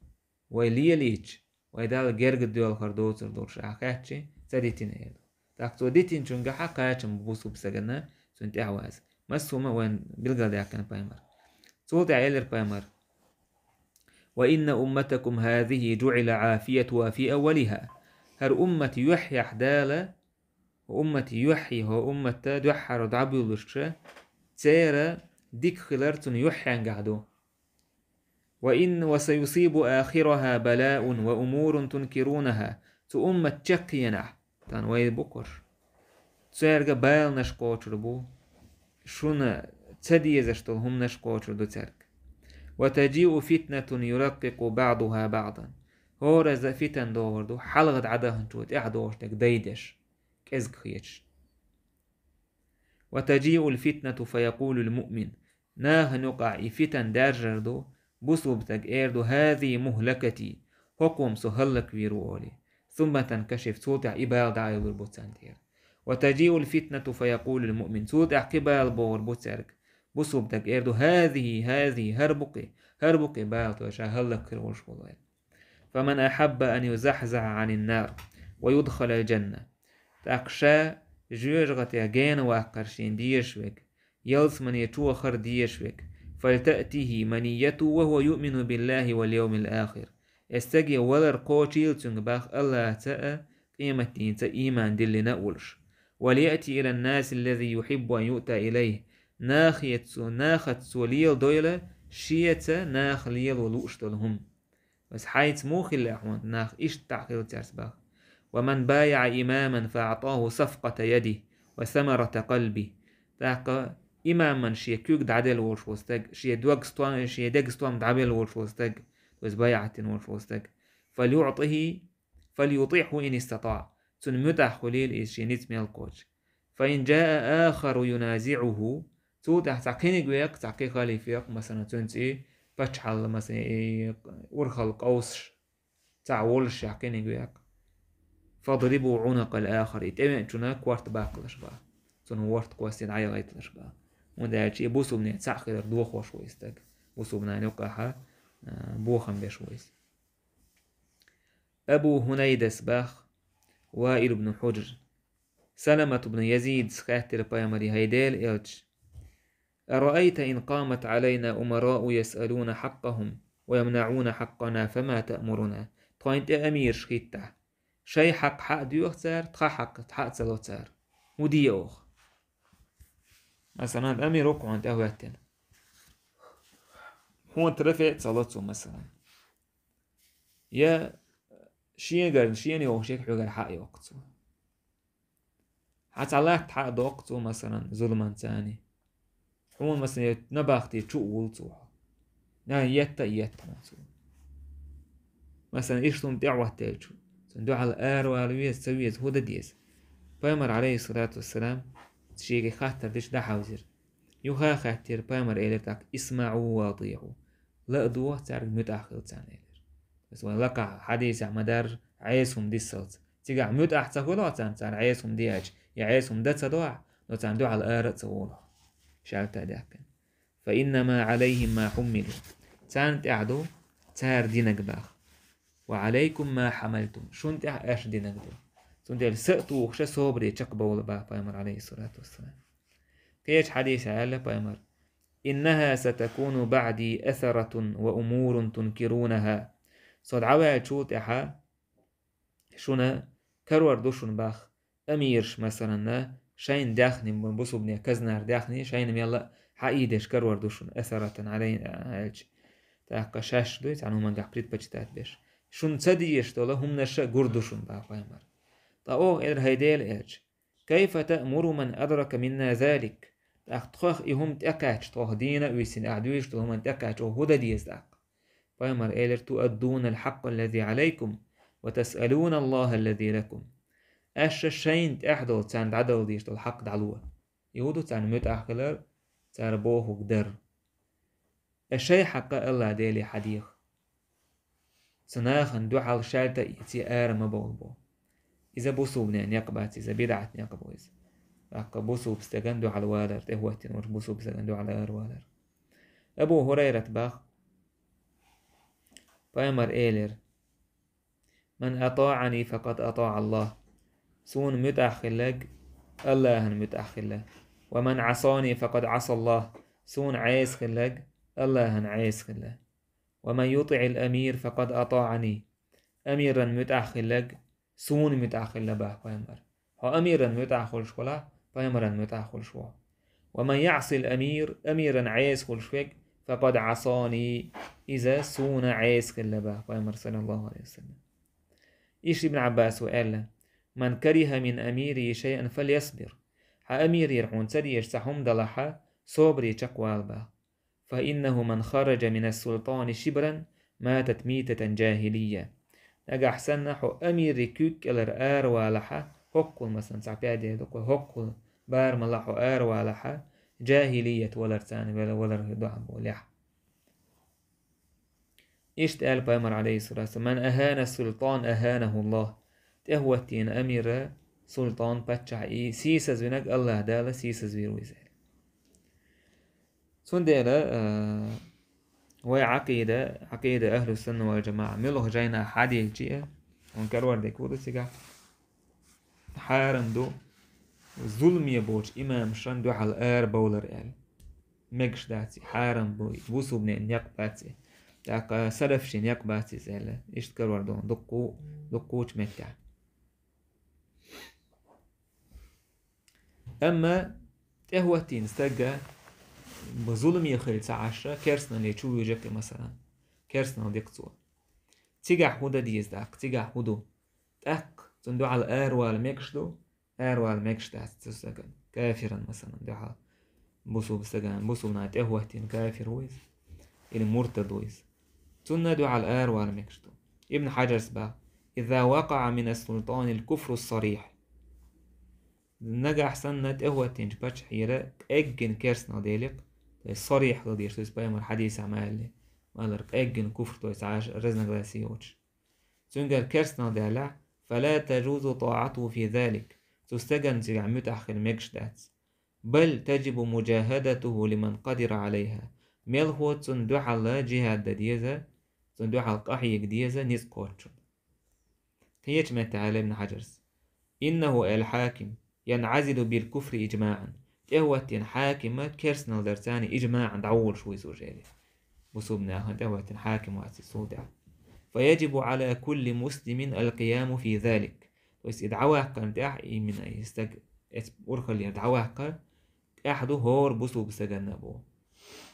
вай лелийча, вай Далла герга доьлхур доцур долуш ахь хаьттича, ца дитина эр ду. ТӀаккха цо дитинчуьнгахь кхачам бу бусулба стагана цунна тӀаьхьаваза. Массо а хӀума вайн билгалдаьккхина пайхамар. Цул тӀаьхьа элира пайхамар: «Ва инна умматакум хазихи джуӀила Ӏафиятуха фи аввалиха». ХӀара уммат юьххьехь Дала, хӀо уммат юьххье, хӀо умматта дуьххьара дӀабуьйлуш, церан дика хилар цунна юьххьенгахь ду. «Ва ин ва саюсибу ахираха балаун ва умурун тункирунаха». Цу уммат чекхъенахь, тан вай бу кхуш, цаьрга баланаш кхочур бу, шуна ца дезаш долу хӀуманаш кхочур ду цаьрга. «Ва таджиу фитнатун юраккику баъдуха баъдан». ХӀораза фитан догӀур ду, хьалха дӀадаханчо тӀаьхьа догӀуш дерг дайдеш, кӀезга хеташ. «Ва таджиул фитнату фаякулул муъмин». Нахана юкъахь и фитан даьржар ду, бусулба стаг эр ду: «Хазихи мухлакати», хӀокхо-м со хӀаллаквийр ву олий. «Сумма танкашиф», цул тӀаьхьа и бала дӀаайвалур бу царна тӀера. «Ва таджиул фитнату фаякулул муъмин», цул тӀаьхьа кхин бала богӀур бу цаьрга. Бусулба стаг эр ду: «Хазихи, хазихи, хӀара бу-кх и, хӀара бу-кх и бала, тхо ша хӀаллаквийр волуш волу». «Фаман ахьабба ан юзахьзахьа Ӏанин нар ва юдхалал джанна». ТӀаккха ша жоьжахатех гена ваккхар шена дезаш верг, ялсамане чу вахар дезаш верг, «фалтаътихи маниятуху ва хува юъмину биллахи вал йовмил ахир». Оцу стаге валар кхочийла цуьнга бах АллахӀца а, къематдийнца а ийман диллина а волуш. «Валияъти илан наси ллази юхьиббу ан юъта илайхи». Нахе цо, нахаца цо леладойла шеца наха лело лууш долу хӀума. Ас хьайца муха хилла хьуна нах иштта дӀахилла цаьрца бах? «Ва ман баяъа имаман фа аътаху сафкъата ядихи ва самарата къалбихи». ТӀаккха имаман шен куьг дӀаделла волуш волу стаг, шен дог стом, шен дега стом дӀабелла волуш волу стаг, то есть байъат дина волуш волу стаг, «фалюътихи, фалютихьху ин истатаъа». Цунна муьтӀахь хуьлийла иза шен ницкъ мел кхочу. «Фа ин джаа ахару юназиъуху». Цул тӀаьхьа цхьа кхиниг веккха, цхьа кхин халиф веккха, масалан, цуьнца и паччахьалла, масалан, и урхалла къовсуш, цхьа волуш шех кхиниг веккха. «Фадрибу Ӏунакъал ахар», и тӀевеанчунна корта баккхалаш бах. Цунна ворта кхоссе дӀаяхьийталаш бах. ХӀунда аьлча и бусулбане цхьаъ хилар дохош ву и стаг. Бусулбанан юкъахьа, а, бохам беш ву иза. Абу ХӀунайдас бах, Ваил ибн Хьуджр. Саламат ибн Язидас хаьттира пайхамаре: «ХӀай Делан элча, араайта ин къамат Ӏалайна умараъу ясъалуна хьакъахум ва ямнаӀуна хьакъана, фама таъмуруна?» Тхойн тӀе амираш хӀиттахь, шайн хьакъ хьа а доьху цара, тхан хьакъ хьа а ца ло цара. ХӀун де оха? Масалан, амир ву-кх хьуна тӀехӀоьттина. Хьуна трофей а ца ло цо, масалан. Я шегарна шена йохуш ерг хьоьгара хьа а йоккху цо. Хьан цхьа латта хьа а доккху цо, масалан, зуламан цани. Хьуна, масалан, я набахти чу а вуллу цо хьо. Нана етта а етта хьуна цо. Масалан, иштта хӀума тӀехӀоттелчу. Цунна дуьхьал аравала веза, ца веза, хӀун дан деза? Пайхамар, алейхиссалату вассалам, шега хаттар дича дӀахьовзира. Юха а хаьттира, пайхамар элира тӀаккха: «ИсмаӀу ва атиӀу». Ла а догӀа, цаьрга муьтӀахь хила царна, элира. Ас вайн лакхахь хьадисехь ма-дарра, Ӏеса хӀума дисалц. Цигахь муьтӀахь ца хуьлу хьо царна, цара Ӏеса хӀума де аьлча, я Ӏеса хӀума дан ца до ахь, но царна дуьхьал ара а ца волу хьо. Шаьлта а даьккхина. «Фа иннама Ӏалайхим ма хьуммилу». Царна тӀехь ду цара динарг, баха. «Ва Ӏалайкум ма хьамалтум». Шун тӀехь аша динарг ду. Цундела са а тухуш, собаре чекхбовла, баха пайхамар, алейхиссалату вассалам. Кхечу хьадисехь аьлла пайхамар: «Иннаха сатакуну баӀди асаратун ва умурун тункирунаха». Со дӀаваьллачул тӀаьхьа шуна карор ду шуна, баха, амираш, масалан, шайна даьхни, бусулбане казнара даьхни шайна мелла а хьаийдеш карор ду шуна, асаратан Ӏалайна аьлча. ТӀаккха шаьш дуй цхьана хӀумангахь предпочитать беш. Шуна ца дезаш долу хӀуманаш а гур ду шуна, баха пайхамар. Ткъа оха элира: «ХӀай Дела», аьлча: «Кайфа таъмуру ман адрака минна залик?» ТӀаккха тхох и хӀума тӀекхаьчча, тхох дийна а висина, ахь дуьйцуш долу хӀуманна тӀекхаьчча, оха хӀун дан деза тӀаккха? Пайхамар элира: «Туаддуна алхьакъа аллази Ӏалайкум, ва тасъалуна Аллаха аллази лакум». Аша шайна тӀехь долу, царна дӀадала дезаш долу хьакъ дӀало. И хӀун ду? Царна муьтӀахь хилар, цара бохург дар. Аш шайн хьакъ Аллах Деле хьадеха. Цу нахана дуьхьал шаьлта а эций ара ма бовла бо. Иза бусулбане некъ бац, иза бидӀат некъ бу иза. ТӀаккха бусулба стеган дуьхьал валар, тӀехӀоттина волчу бусулба стеган дуьхьал ара валар. Абу ХӀурайрат баха, пайхамар элира: «Ман атаӀани, факъад атаӀа Аллах». Суна муьтӀахь хилларг Аллахьан муьтӀахь хилла. «Ва ман Ӏасани, факъад Ӏаса Аллах». Суна Ӏеса хилларг Аллахьан Ӏеса хилла. «Ва ман ютиӀил амир, факъад атаӀани». Амиран муьтӀахь хилларг суна муьтӀахь хилла, баха пайхамар. Хьо амиран муьтӀахь хуьлуш хилахь, пайхамаран муьтӀахь хуьлуш ву хьо. «Ва ман яӀсил амир», амиран Ӏеса хуьлуш верг, «факъад Ӏасани», иза суна Ӏеса хилла, баха пайхамар, саллаллаху Ӏалайхи ва саллам. Иштта Ибн Ӏаббаса аьлла: «Ман кариха мин амирихи шайъан фальясбир». Хьан амирера хьуна ца дезаш цхьа хӀума далахь, собаре чекхвала, баха. «Фа иннаху ман хараджа минас султани шибран, матат митатан джахилия». Нагахь санна хьо амиран куьйга кӀелара аравалахь, хӀоккхул, масалан, цхьа пядер ду-кх вай, хӀоккхул барамалла хьо аравалахь, джахилият валар, царна вала-, валар дуьхьал болу лаьхьа. Иштта аьлла пайхамар, алейхиссалату вассалам: «Ман ахана султан, аханаху Аллах». ТӀехӀоттийна амира, султан, паччахь, и сийсазвинарг Аллах Дала сийсазвийр ву иза. Цундела, а, вай Ӏакъида, Ӏакъида ахьлу сунна вал джамаӀа, муьлха жайнахь хьадийча а, хьуна карор дерг хӀун ду цигахь? Хьарам ду зуламе болчу имамашна дуьхьал арабовлар аьлла. Мегаш дац и, хьарам бу и, бусулбанийн некъ бац и, тӀаккха салафийн некъ бац иза аьлла. Иштта карор ду дуккху-, дуккхучу меттехь. Амма тӀехӀоттийна стаг зуламе хилла ца Ӏаш, керстаналле чу вуьйжи-кх, масалан, керстаналла ди-кх цо. Цигахь хӀун дан деза тӀаккха, цигахь хӀун ду? ТӀаккха цунна дуьхьал аравала мегаш ду, аравала мегаш дац цу стагана, кафиран, масалан, дуьхьал. Бусулба стагана, бусулба нахана тӀехӀоттийна кафир ву иза, или муртад ву иза. Цунна дуьхьал аравала мегаш ду. Ибн Хьаджарс баха: «Иза вакъаӀа минас султанил куфрус сарих». Нагахь санна тӀехӀоттийначу паччахьера къеггина керстаналла делахь, то есть сарих хила дезаш ду иза, пайхамар хьадисехь ма аьллинехь, ма-аллара, къеггина куфр, то есть Ӏаш разногласие йоцуш. Цуьнгара керстаналла даьллехь, «фала таджузу тӀаӀатуху фи залик». Цу стагана цигахь муьтӀахь хила мегаш дац. «Бал таджибу муджахадатуху лиман къадира Ӏалайха». Мелхо цунна дуьхьал джихӀад дан деза, цунна дуьхьал къахьега деза ницкъ кхоччунна. Кхечу меттехь аьлла Ибн Хьаджарс: «Иннаху, ай, аль-хьаким, янӀазилу бил куфри иджмаӀан». ТӀехӀоттийна хьаким керстаналла дарца иджмаӀан дӀаволуш ву иза уже. Бусулба нахана тӀехӀоттийна хьаким вац иза цул тӀаьхьа. «Фа яджибу Ӏала кулли муслимин аль-къияму фи залик». То есть и дӀаваккхарна тӀехь, именно и стаг эцу урхаллера дӀаваккха, тӀехь ду хӀора бусулба стаганна бу.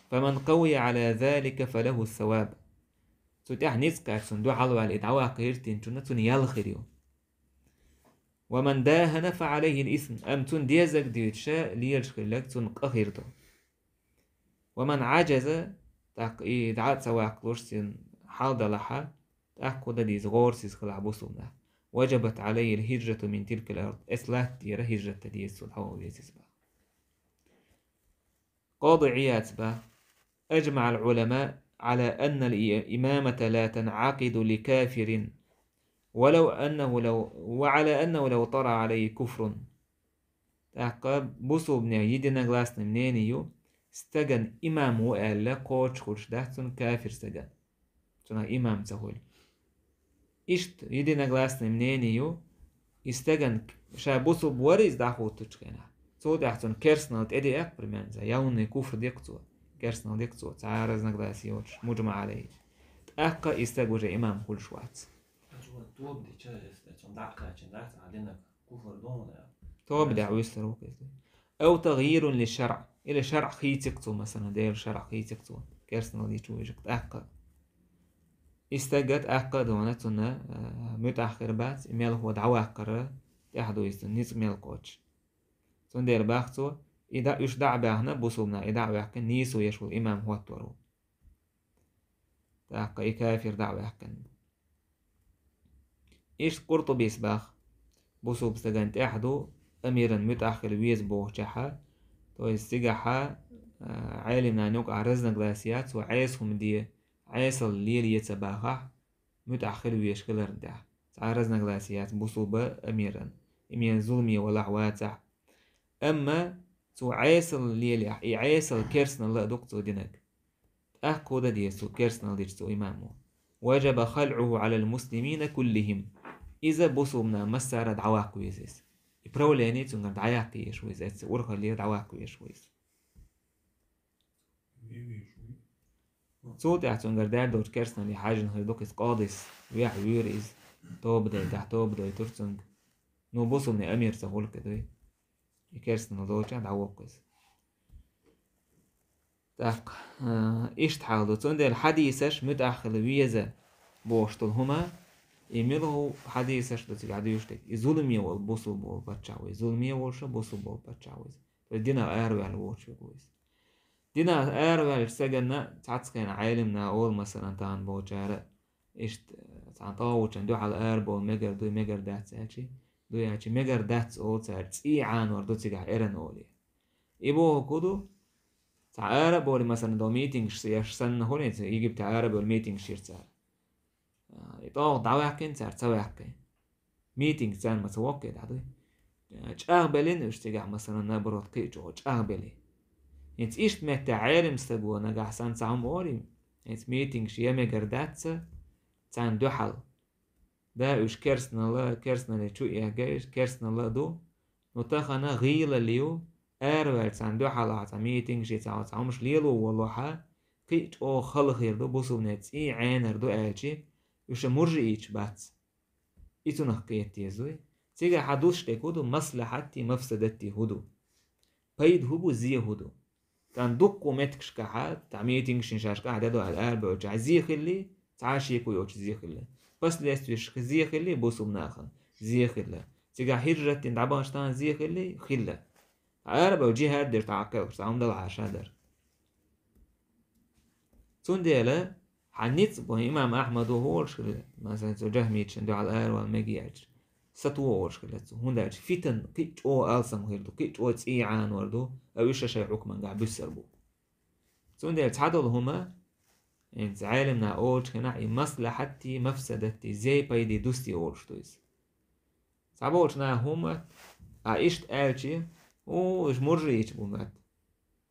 «Фаман къавия Ӏала залика фалаху ссаваб». Цу тӀехь ницкъ кхаьччунна, дуьхьал ваьлла и дӀаваккха хӀирттинчунна, цунна ял хир ю. «Ва ман дахана фа Ӏалайхи ль-исм». Амма цунна дезарг дуьйцуш, лелаш хилларг цунна къа хир ду. «Ва ман Ӏаджаза», тӀаккха и дӀа а ца ваккхалуш цуьнан хьал далахь, тӀаккха хӀун дан деза, гӀорасиз хилахь бусулба нах. وجبت عليه الهجرة من تلك الأرض. Эс латтера хӀижрат де деза цо, дӀаваха веза из бах. Къади Ӏияда бах: أجمع العلماء على أن الإمامة لا تنعقد لكافر ولو أنه لو وعلى أنه لو طرأ عليه كفر. ТӀаккха бусулбанех единогласный мнение ю, стаган имам ву аьлла кхочуш хулаш дац цунна кафир стаган, цунах имам ца хуьлу. Иштта единогласный мнение ю, и стаган ша бусулба вара иза дӀахӀуттучу хенахь, цул тӀаьхьа цунна керстанал тӀедеъа-кх, примерно, цхьа явный куфр де-кх цо, керстанал де-кх цо, цхьа а разногласие йоцуш, муджма Ӏалайхи. ТӀаккха и стаг уже имам хуьлуш вац. Тоба дича, если цунна дӀа а кхаьчна дац, а динах куфр ду хьуна. Тоба дехь вуьссур ву-кх иза. أو تغيير للشرع. Или шарӀ хийци-кх цо, масала, Делан шарӀ хийци-кх цо, керстанал дича вуьйжа-кх тӀаккха. И стаг тӀаккха а дуьйна цунна, а, муьтӀахь хир бац, и мелхо дӀаваккхар тӀехь ду иза цунна, ницкъ мел кхоччуш. Цундела бах цо, и дӀа, уьш дӀа а баьхна, бусулбанаш и дӀа а ваьккхина, нийсо еш волу имам хӀоттор ву. ТӀаккха и кафир дӀа а ваьккхина. Иштта Къуртубис бах: бусулба стагана тӀехь ду амиран муьтӀахь хила веза бохучехьа, то есть цигахьа, а, Ӏелимнана юкъахь разногласие яц, цо Ӏеса хӀума де, Ӏесалла лелае ца бахахь, муьтӀахь хила везаш хиларна тӀехь. Цхьа а разногласие яц бусулба амиран, имам зуламе валахь, вацахь. Амма цо Ӏесалла лелахь, и Ӏесалла керстанал а ду-кх цо динарг. ТӀаккха хӀун дан деза цо керстанал дича цо имамо? وجب خلعه على المسلمين كلهم. Иза бусулбанаш массара а дӀаваккха веза иза. И правление цуьнгара дӀаяккха езаш ву иза, эцца урхаллера дӀаваккха везаш ву иза. Цул тӀаьхьа цуьнгара даьр долчу керстанале хьаьжжина хир ду-кх иза къадис, вехь вуьйр иза, тоба дайтахь, тоба дойтур цуьнга. Ну, бусулбанийн амир ца хуьлу-кх и дуй. И керстанал долчохь дӀавоккху иза. ТӀаккха, а, иштта хьал ду. Цундела хьадисаш муьтӀахь хила веза бохуш долу хӀума, и мила хӀу хьадисаш ду цигахь дуьйцуш дерг? И зуламе волу бусулба волу паччахь ву иза. Зуламе волуш бусулба волу паччахь ву иза. То есть динах араваьлла воцуш верг ву иза. Динах араваьллачу стаганна цхьацца хенахь Ӏелимнаха олу, масалан, тахана болчара, иштта, цхьана тӀагӀучун дуьхьал арабовла мегар дуй, мегар дац аьлчи, дуй аьлчи, мегар дац олу цара, цӀий Ӏанор ду цигахь эрна олий. И бохург хӀун ду? Цхьа ара а бовлий, масалан, долу митингаш еш санна хуьлий, Египтехь ара а бовлий митингаш йира цара. А, и тӀагӀа дӀаваьккхина цара, ца ваьккхи. Митинг царна ма ца воккхий дӀа дуй. ЧӀагӀбеллина уьш цигахь, масалан, наоборот, кхин а чӀогӀа чӀагӀбелли. ХӀинца иштта меттехь Ӏелим стаго нагахь санна цхьа хӀума олий, хӀинца митингаш я мегар дац царна дуьхьал. Да, уьш керстанал а, керстанале чу а эгна уьш, керстанал а ду. Ну, тахана гӀийла лу, араваьлла царна дуьхьал ахь цхьа митингаш, цхьа, цхьа хӀумаш лело воллохь, кхин а чӀогӀа хала хир ду, бусулбанийн цӀий Ӏенар ду аьлчи, уьш муржииташ бац. И цунах кхета деза дуй. Цигахь хьан дуссуш дерг хӀун ду, маслахьатти мафсадатти хӀун ду? Пайда хӀун бу, зе хӀун ду? Царна дуккха меттигашкахьа, цхьа митингаш йина шаьш къахьдедо аьлла арабевлчахь, зе хилли, цхьа а шеко йоцуш зе хилли. Последствиеш зе хилли бусулба нахана, зе хилла. Цигахь хӀижрат дина дӀабаханчу тахана зе хилли, хилла. Арабевлла жихӀад деш тӀаккха кхелхаш, цхьа хӀума далахьара ша дара. Цундела хьан ницкъ бу, имам Ахьмадо хӀун олуш хилла, масалан, цу жахмиташна дуьхьал аравала мегий аьлча, сатуо олуш хилла цо. ХӀунда аьлча фитан кхин а чӀогӀа алсам хир ду, кхин а чӀогӀа цӀий Ӏанор ду, а уьш шайн хьукмангахь буьссар бу. Цундела цхьадолу хӀума, хӀинца Ӏелимнаха олучу хенахь, и маслахьатти мафсадатти, зей пайди дусти олуш ду иза. Цхьаболчу наха хӀума, а иштта аьлчи, у, уьш муржииташ бу моьтту.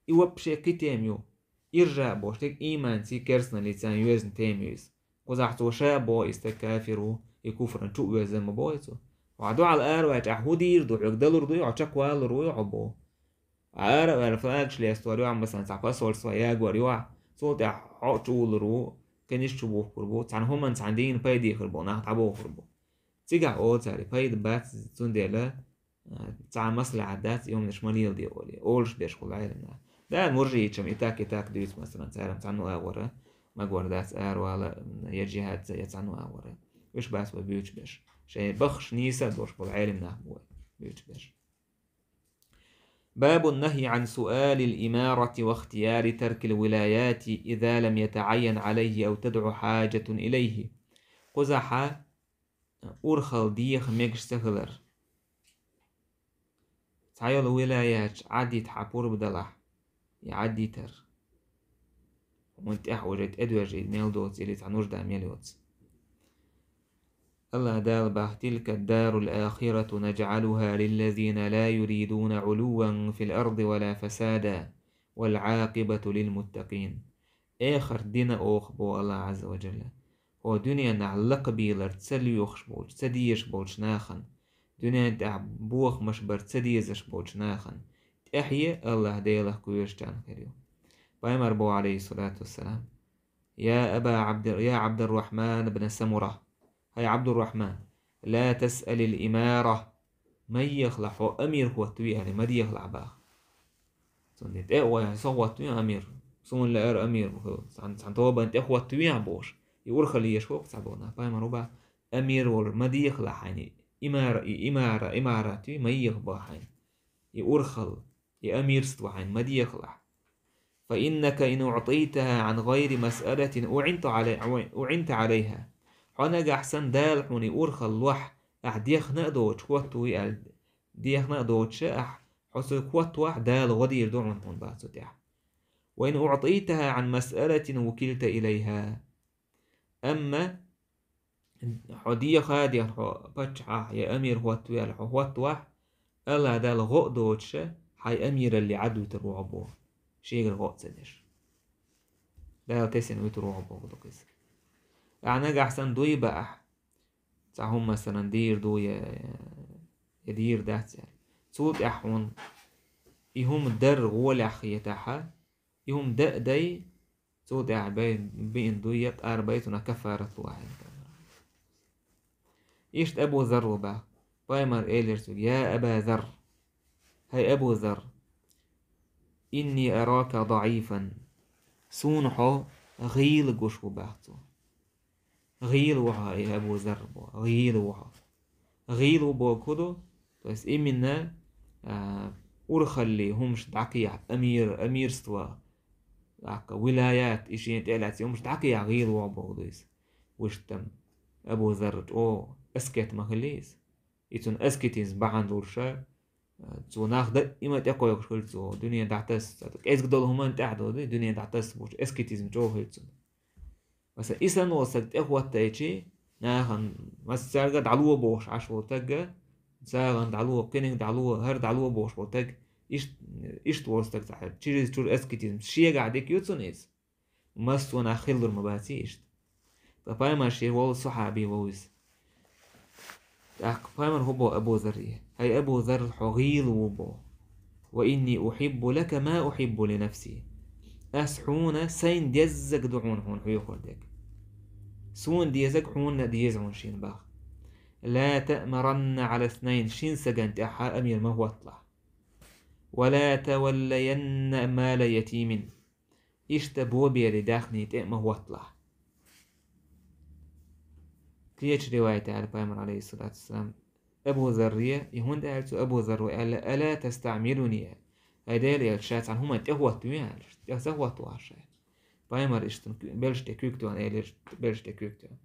И вообще кхин тема ю. Иржа а бохуш дерг ийманций, керстаналлий царна йоьзна тема ю иза. Кхузахь цо ша а боху, и стаг кафир ву, и куфран чу а воьзна ма боху цо. Хьо дуьхьал араваьлча, ахь хӀун дийр ду, хьоьга далур дуй хьо, чекхвалалур вуй хьо боху. Ара а ваьлла, флагаш лестор ю ахь, масалан, цхьа посольство ягор ю ахь, цул тӀаьхьа хьо а чу вулур ву, кхин иштта чу бухкур бу, цхьана хӀуманна цхьана дийна пайде хир бу, нах дӀабохур бу. Цигахь олу цара, и пайда бац, цундела, а, цхьа а маслахьат дац, и хӀуманаш ма леладе олий, олуш дерш хуьлу Ӏелимнаха. Да, муржииташна и так, и так дуьйцу, масалан, цара цхьанна а агӀора магор дац аравала, я жихӀад ца, я цхьанна а агӀора. Уьш бац вай буьйцуш берш. Шайн баххаш нийса а долуш болу Ӏелимнах бу вай буьйцуш берш. باب النهي عن سؤال الإمارة واختيار ترك الولايات إذا لم يتعين عليه أو تدع حاجة إليه. Кхузахьа урхалла деха мегаш ца хилар. Цхьайолу вилаятчу Ӏаддита хьан пурба далахь, и Ӏаддитар. Хьуна тӀехь уже тӀедожий мел доцу или цхьа нужда мел йоцу. Аллах Дала бах: «تلك الدار الآخرة نجعلها للذين لا يريدون علوا في الأرض ولا فسادا والعاقبة للمتقين». Эхарт дина оха бо Аллах Азза ва Джалла. ХӀо дуьненахь лакхабийлар ца лоьхуш болчу, ца дезаш болчу нахана, дуьнен тӀехь бохамаш бар ца дезаш болчу нахана, тӀаьхье Аллах Делах кхоьручарна хир ю. Пайхамар бо, алейхиссалату вассалам: «Я Аба Абди-, я Абдуррахман ибн Самура, хӀай Абдуррахман, ла тасъалил имара, ма ехала хьо амир хӀоттаве аьлла, ма дехалахь бах». Цунна тӀе а вай, со хӀоттаве амир, суна лаьара амир бу хила, цхьана, цхьана тобанна тӀе хӀоттаве бохуш, и урхалла еш воккху цхьаболу нах. Пайхамар бах: «Амир волуш ма дехалахь хьайна, и имара, и имара, имарат ю, ма еха бах хьайна». И урхалла, и амирство хьайна ма дехалахь. «فإنك إن أعطيتها عن غير مسألة أعنت علي-، أعنت عليها». Хьо нагахь санна Дала хьуна и урхалла лохь, ахь дехна а доцуш, хӀоттаве аьлла, дехна а доцуш, ахь хьо цуьнга хӀоттавахь, Дала гӀо дийр ду хьуна, хьуна бах цу тӀехь. «وإن أعطيتها عن مسألة وكلت إليها». Амма хьо деха а дехна, хьо паччахьах я амир хӀоттаве аьлла, хьо хӀоттавахь, Аллах Дала гӀо а доцуш, хьайн амиралле Ӏадвуьтур ву хьо боху, шегара гӀо а ца деш. Дала тесина вуьтур ву хьо боху ду иза. Ахь нагахь санна дуй баахь, цхьа хӀума, масалан, дийр ду я, я дийр дац аьлла. Цул тӀаьхьа хьуна и хӀума дар гӀолехь хетахьа, и хӀума дан а дай, цул тӀаьхьа бай-, биъна дуй я къарбай, цунах каффарат ло ахьа. Иштта Абу Зарр ву бах. Пайхамар элира цуьнга: «Я Аба Зарр, хӀай Абу Зарр, инни арака даӀифан, суна хьо гӀийла гуш ву», бах цо. ГӀийла ву хьо, и Абу Зарр бо, гӀийла ву хьо. ГӀийла ву боху хӀун ду? То есть именно, а, урхалли хӀумаш дӀакхехьа, амир, амирство, тӀаккха вилаят, и шена тӀе а лаьцна хӀумаш дӀакхехьа гӀийла ву хьо боху ду иза. Вуьштам Абу Зарр чӀогӀа аскет ма хилла иза. И цуьнан аскетизм бахьана долуша, а, цо нах даима тӀекхойкхуш хилла цо, дуьне дӀатасса, кӀезиг долу хӀуманна тӀехь долу, дуьне дӀатасса бохуш, аскетизм чӀогӀа хилла цуьнан. Масала, и санна волу стаг тӀехӀоттайчи, нахана, масала, цаьрга дӀало бохуш Ӏаш волу стагга, сагӀана дӀало, кхиниг дӀало, хӀара дӀало бохуш волу стаг, ишт-, иштта волу стаг цхьа, через чуьра аскетизм, шегахь дика ю цунна иза. Массо а нах хилалур ма баций иштта. Ткъа пайхамар шен волу сахьаби вовза. ТӀаккха пайхамар хӀун бо Абу Зарре: «ХӀай Абу Зар, хьо гӀийла ву», бо. «Ва инни ухьиббу лака ма ухьиббу ли нафси». Ас хьуна сайна деззаг ду хьуна, хьуна хьоьхур дерг. Суна дезаг хьуна а деза хьуна шена бах. «Ла таъмаранна Ӏала снайн», шин саган тӀехьа амир ма хӀотталахь. «Ва ла таваллаянна мала ятимин». Иштта бобери даьхни тӀе а ма хӀотталахь. Кхечу ривайта аьлла пайхамар, алейхиссалату вассалам, Абу Зарре, и хӀунда аьлла цо Абу Зарро аьлла: «Ала тастаъмилуни?» ХӀай Делан элча, ша цхьана хӀуманна тӀехӀоттаве аьлла, тӀе ца хӀоттавахьа ша. Пайхамар иштта белш тӀе куьг тоьхна элира, белш тӀе куьг тоьхна: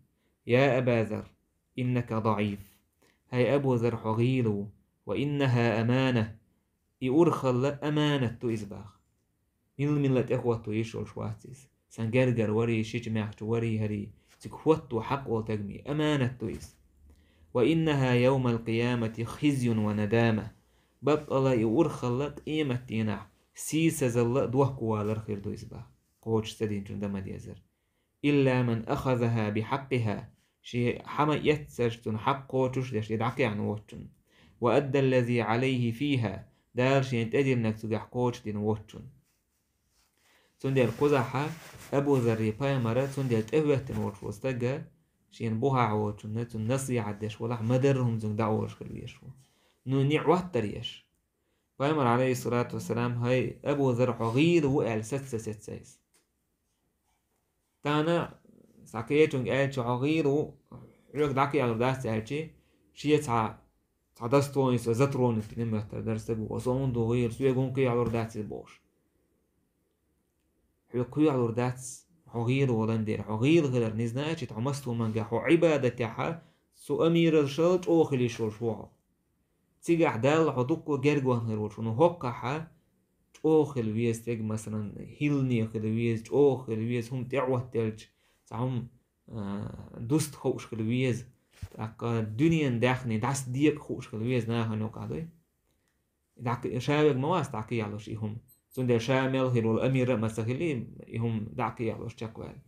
«Я Аба Зар, иннака даӀиф». ХӀай Абу Зар, хьо гӀийла ву, «ва иннаха амана». И урхалла аманат ду иза бах. Милла-милла тӀехӀотто йиш йолуш вац иза. Сан гергара варий, шича-маьхча варий, хӀарий, цига хӀотто хьакъ волу тагмий аманат ду иза. «Ва иннаха явмал къиямати хизюн ва надама». Баккъала и урхалла къематдийнахь сийсазалла а дохковалар хир ду иза бах. Кхочуш ца динчун дан ма дезара. «Илла ман ахазаха бихьаккъиха», шен хьама эццарш цунна хьакъ кхочуш деш, и дӀакхехьна воцчунна. «Ва аддаллази Ӏалайхи фийха», Дала шен тӀедиллинарг цуьнгахь кхочушдина воцчунна. Цундела кхузахьа Абу Зарри пайхамара, цундела тӀехӀоьттина волуш волу стага, шена бухахь воцчунна, цунна насихьат деш валахь, ма-дарра хӀума цуьнга дӀаолуш хила везаш ву. Ну, ниӀ ваттар еш. Пайхамар, алейхиссалату вассалам, хӀай, Абу Зар, хьо гӀийла ву аьлла, саца ца сеццайса. Тахана цхьа кхечунга аьлча, хьо гӀийла ву, хьоьга дӀакхиалур дац аьлчи, шен цхьа, цхьа достоинство затронуть дина моьттар дара стага, со хӀунда ву гӀийла, соьга хӀунда кхиалур дац иза бохуш. Хьоьга кхоьхьалур дац, хьо гӀийла волан дела, хьо гӀийла хилар не значит, хьо массо а мангахь, хьо Ӏибадатехьа, Цу амирал шал чӀогӀа хила йиш йолуш ву хьо. Цигахь Далла хьо дуккха гергонна хир волуш ву. Ну, хӀоккхахьа чӀогӀа хила веза стеган, масалан, хӀиллане хила веза, чӀогӀа хила веза, хӀума тӀе а хӀоттаелча, цхьа хӀума, а, дуста хууш хила веза, тӀаккха дуьненан даьхни дӀасадекъа хууш хила веза нахана юкъахь дуй. ДӀа-, ша верг ма вац дӀакхиалуш и хӀума. Цундела ша мел хир волу амира а ма ца хили, и хӀума дӀакхиалуш чекхваьлла.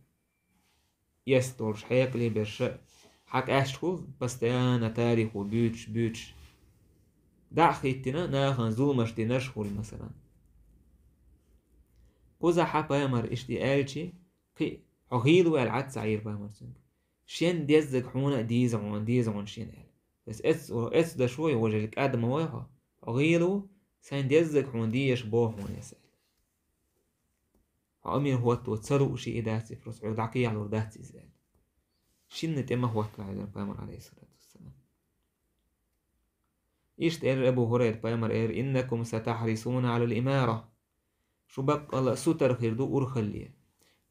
Эс долуш хьекъале берш а, хьан къаьсташ хуьлу, постоянно тарихо буьйцуш, буьйцуш. ДӀа а хӀиттина, нахана зуламаш динарш а хуьлу, масалан. Кхузахьа пайхамар иштта и аьлчи, кхин а, хьо гӀийла ву аьлла, Ӏад ца Ӏийра пайхамар цуьнга. Шен деззиг хьуна а деза хьуна, деза хьуна шен аьлла. Эс, эц, эц дашо я вожа кӀад ма вай хьо. Хьо гӀийла ву, сайн деззиг хьуна дезаш боху хьуна эс аьлла. Хьо амир хӀотто ца лууш и дац и, просто хьоьга дӀакхиалур дац иза аьлла. Шинна тӀе ма хӀоттаваьллера пайхамар, алейхиссалату вассалам. Иштта элира Абу Хурайра, пайхамар элира: «Иннакум сатахьрисуна алал имара». Шу баккъалла а сутара хир ду урхалле.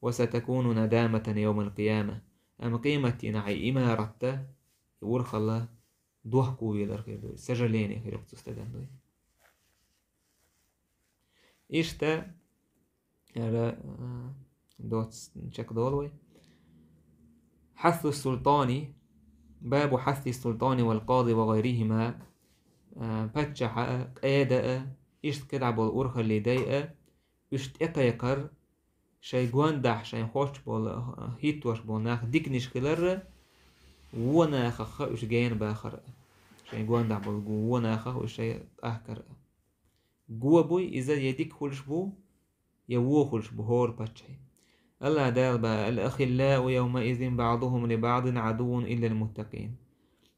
«Ва сатакуну надаматан йовмал къияма». Амма къематдийнахь и имаратта, и урхалла дохковелар хир ду, сожаление хир ю цу стагана дуй. Иштта, яра, а, доц чекхдолу вай. Хьассу султани, бабу хьасси султани вал къади ва гӀайрихима, а, паччахьа а, къеда а, иштта кхидӀа болу урхаллин дай а, уьш тӀекхайкхар, шайн гондахь шайн хоттуш болу, а, хӀиттош болу нах диканаш хилар а, вон нахах а уьш гена бахар а. Шайн гондахь болу вон нахах уьш шайн къахкар а. Го буй иза, я дика хуьлуш бу, я вон хуьлуш бу хӀора паччахье. АллахӀ Дала боху: «Ал-ахиллау йовмаизин баӀдухум ли баӀдин Ӏадуввун иллал муттакъин».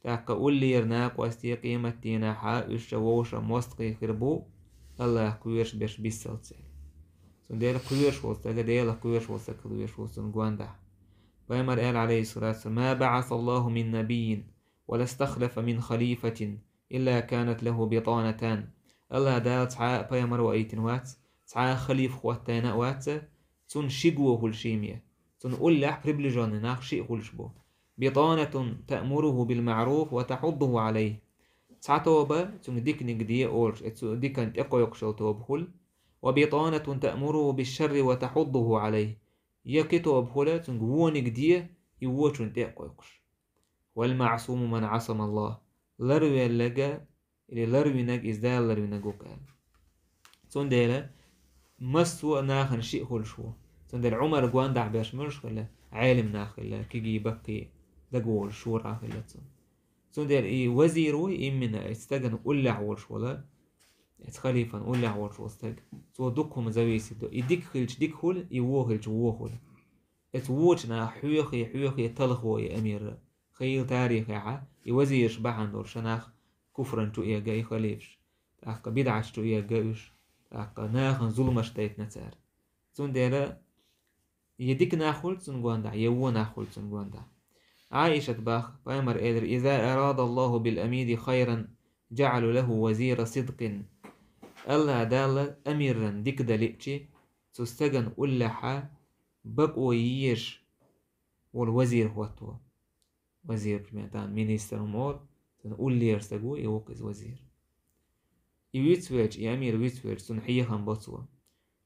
ТӀаккха уллера накъостий къематдийнахьа уьш ша вовшах мостагӀий хир бу, АллахӀах кхоьруш берш биссалц аьлла. Цундела кхоьруш волу стага, Делах кхоьруш волу стаг хила везаш ву цунна гондахь. Пайхамар аьлла, алейхиссалату вассалам: «Ма баӀасаллаху мин набиййин, ва ла стахлафа мин халифатин, илла канат лаху битанатан». АллахӀ Дала цхьа а пайхамар ваийтина вац, цхьа а халифа хӀоттийна а вац, цунна ши го хуьлуш шимма. Цунна уллехь приближённый нах шиъ хуьлуш бу. «Битанатун таъмуруху бил маъруф ва тахьуддуху Ӏалайхи». Цхьа тоба цуьнга диканиг де олуш, и цу диканна тӀекхойкхуш йолу тоба хуьлу. «Ва битанатун таъмуруху бишшарри ва тахьуддуху Ӏалайхи». Я кхин тоба хуьлу, цуьнга вониг де, и вочунна тӀе а кхойкхуш. «Вал маъсуму ман Ӏасама Аллах». Ларвелларг а, или ларвинарг иза Дала ларвинарг ву-кх аьлла. Цундела массо а нахана шиъ хуьлуш ву. Цундела Ӏумар гондахь берш муьлш хилла, Ӏелим нах хилла, кегий баккхий дагаволуш шура хилла цунна. Цундела и вазир вуй, иммина эцу стагана уллехь волуш волу, эцу халифан уллехь волуш волу стаг. Цо дукха хӀума зависит до. И дика хилча дика хуьлу, и вон хилча вон хуьлу. Эцу вочу наха хьоьхий, хьоьхий талхо и амира. Хийла тарихехьа, и вазираш бахьана долуш нах куфран чу эгга и халифаш, тӀаккха бидӀаташ чу эгга уьш, тӀаккха нахана зуламаш дайтина цара. Цундела я дика нах хуьлу цунна гондахь, я вон нах хуьлу цунна гондахь. Ӏаишат бах, пайхамар элира: «Иза арада Аллаху бил амири хайран, джаъалу лаху вазира сидкъин». АллахӀ Далла амиран дика дан лиъчи, цу стагана уллехьа бакъо езаш волу вазир хӀотто. Вазир, пример, тахана министр хӀума олу, цуьнан уллера стаг ву, и ву-кх иза вазир. И вицвелча, и амир вицвелча, цунна хьехам бо цо.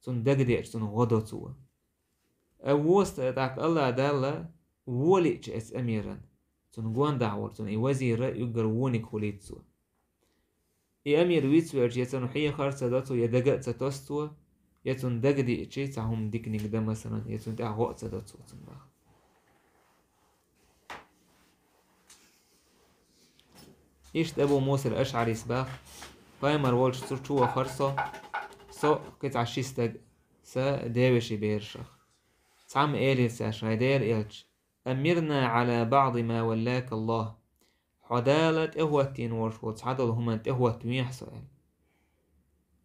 Цунна дагадеача, цунна гӀо до цо. А вон ста-, тӀаккха АллахӀ Далла вон лиъча эцу амиран, цунна гондахь волу цунна и вазира уггар вониг хуьлийта цо. И амир вицвелча, я цунна хьехар а ца до цо, я дага а ца тосу цо, я цунна дагадеача цхьа хӀума диканиг дан, масалан, я цунна тӀехь гӀо а ца до цо, цунна бах. Иштта Абу Муса ал-АшӀарис бах, пайхамар волчу цу чу вахара со, со кхин цхьа ши стаг, сан девешин берашах. Цхьамма элира цаьршинна: «ХӀай Делан элча, амирна Ӏала баъди ма валлака Аллах». Хьо Дала тӀехӀоттийна волуш волу цхьадолу хӀуманна тӀехӀоттавехьа со аьлла.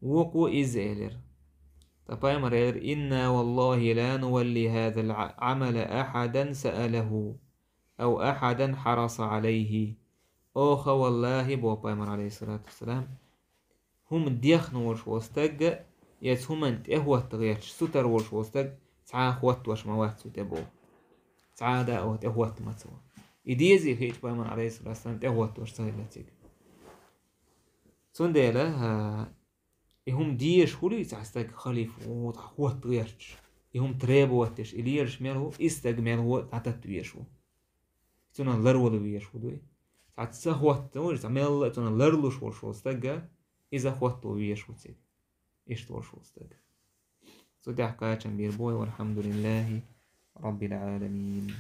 Вукхо изза элира. Ткъа пайхамар элира: «Инна валлахи ла нувалли хазал Ӏамала ахадан саалаху, ав ахадан хьараса Ӏалайхи». Оха валлахи, боху пайхамар, алейхиссалату вассалам, хӀума дехна волуш волу стаг а, эцу хӀуманна тӀехӀотта гӀерташ, сутара волуш волу стаг цхьа а хӀоттош ма вац цу тӀе боху. Цхьа а да а тӀехӀотта ма ца во. И дезий хеташ пайхамар, алейхиссалату вассалам, тӀехӀоттош ца хилла цига. Цундела, а, и хӀума дезаш хуьлий цхьа стаг халифа, о, тӀаккха хӀотта гӀерташ. И хӀума требовать деш, и лелаш мел ву, и стаг мел ву, дӀататта везаш ву. Цунах ларвала везаш ву дуй. Цхьа ца хӀотта, цхьа мелла а цунах ларлуш волуш волу стаг, иза хӀотто везаш ву цига. Иштта волуш волу стаг. Цу тӀехь кхачам бийр бой, валхьамдулиллахи раббил Ӏаламин.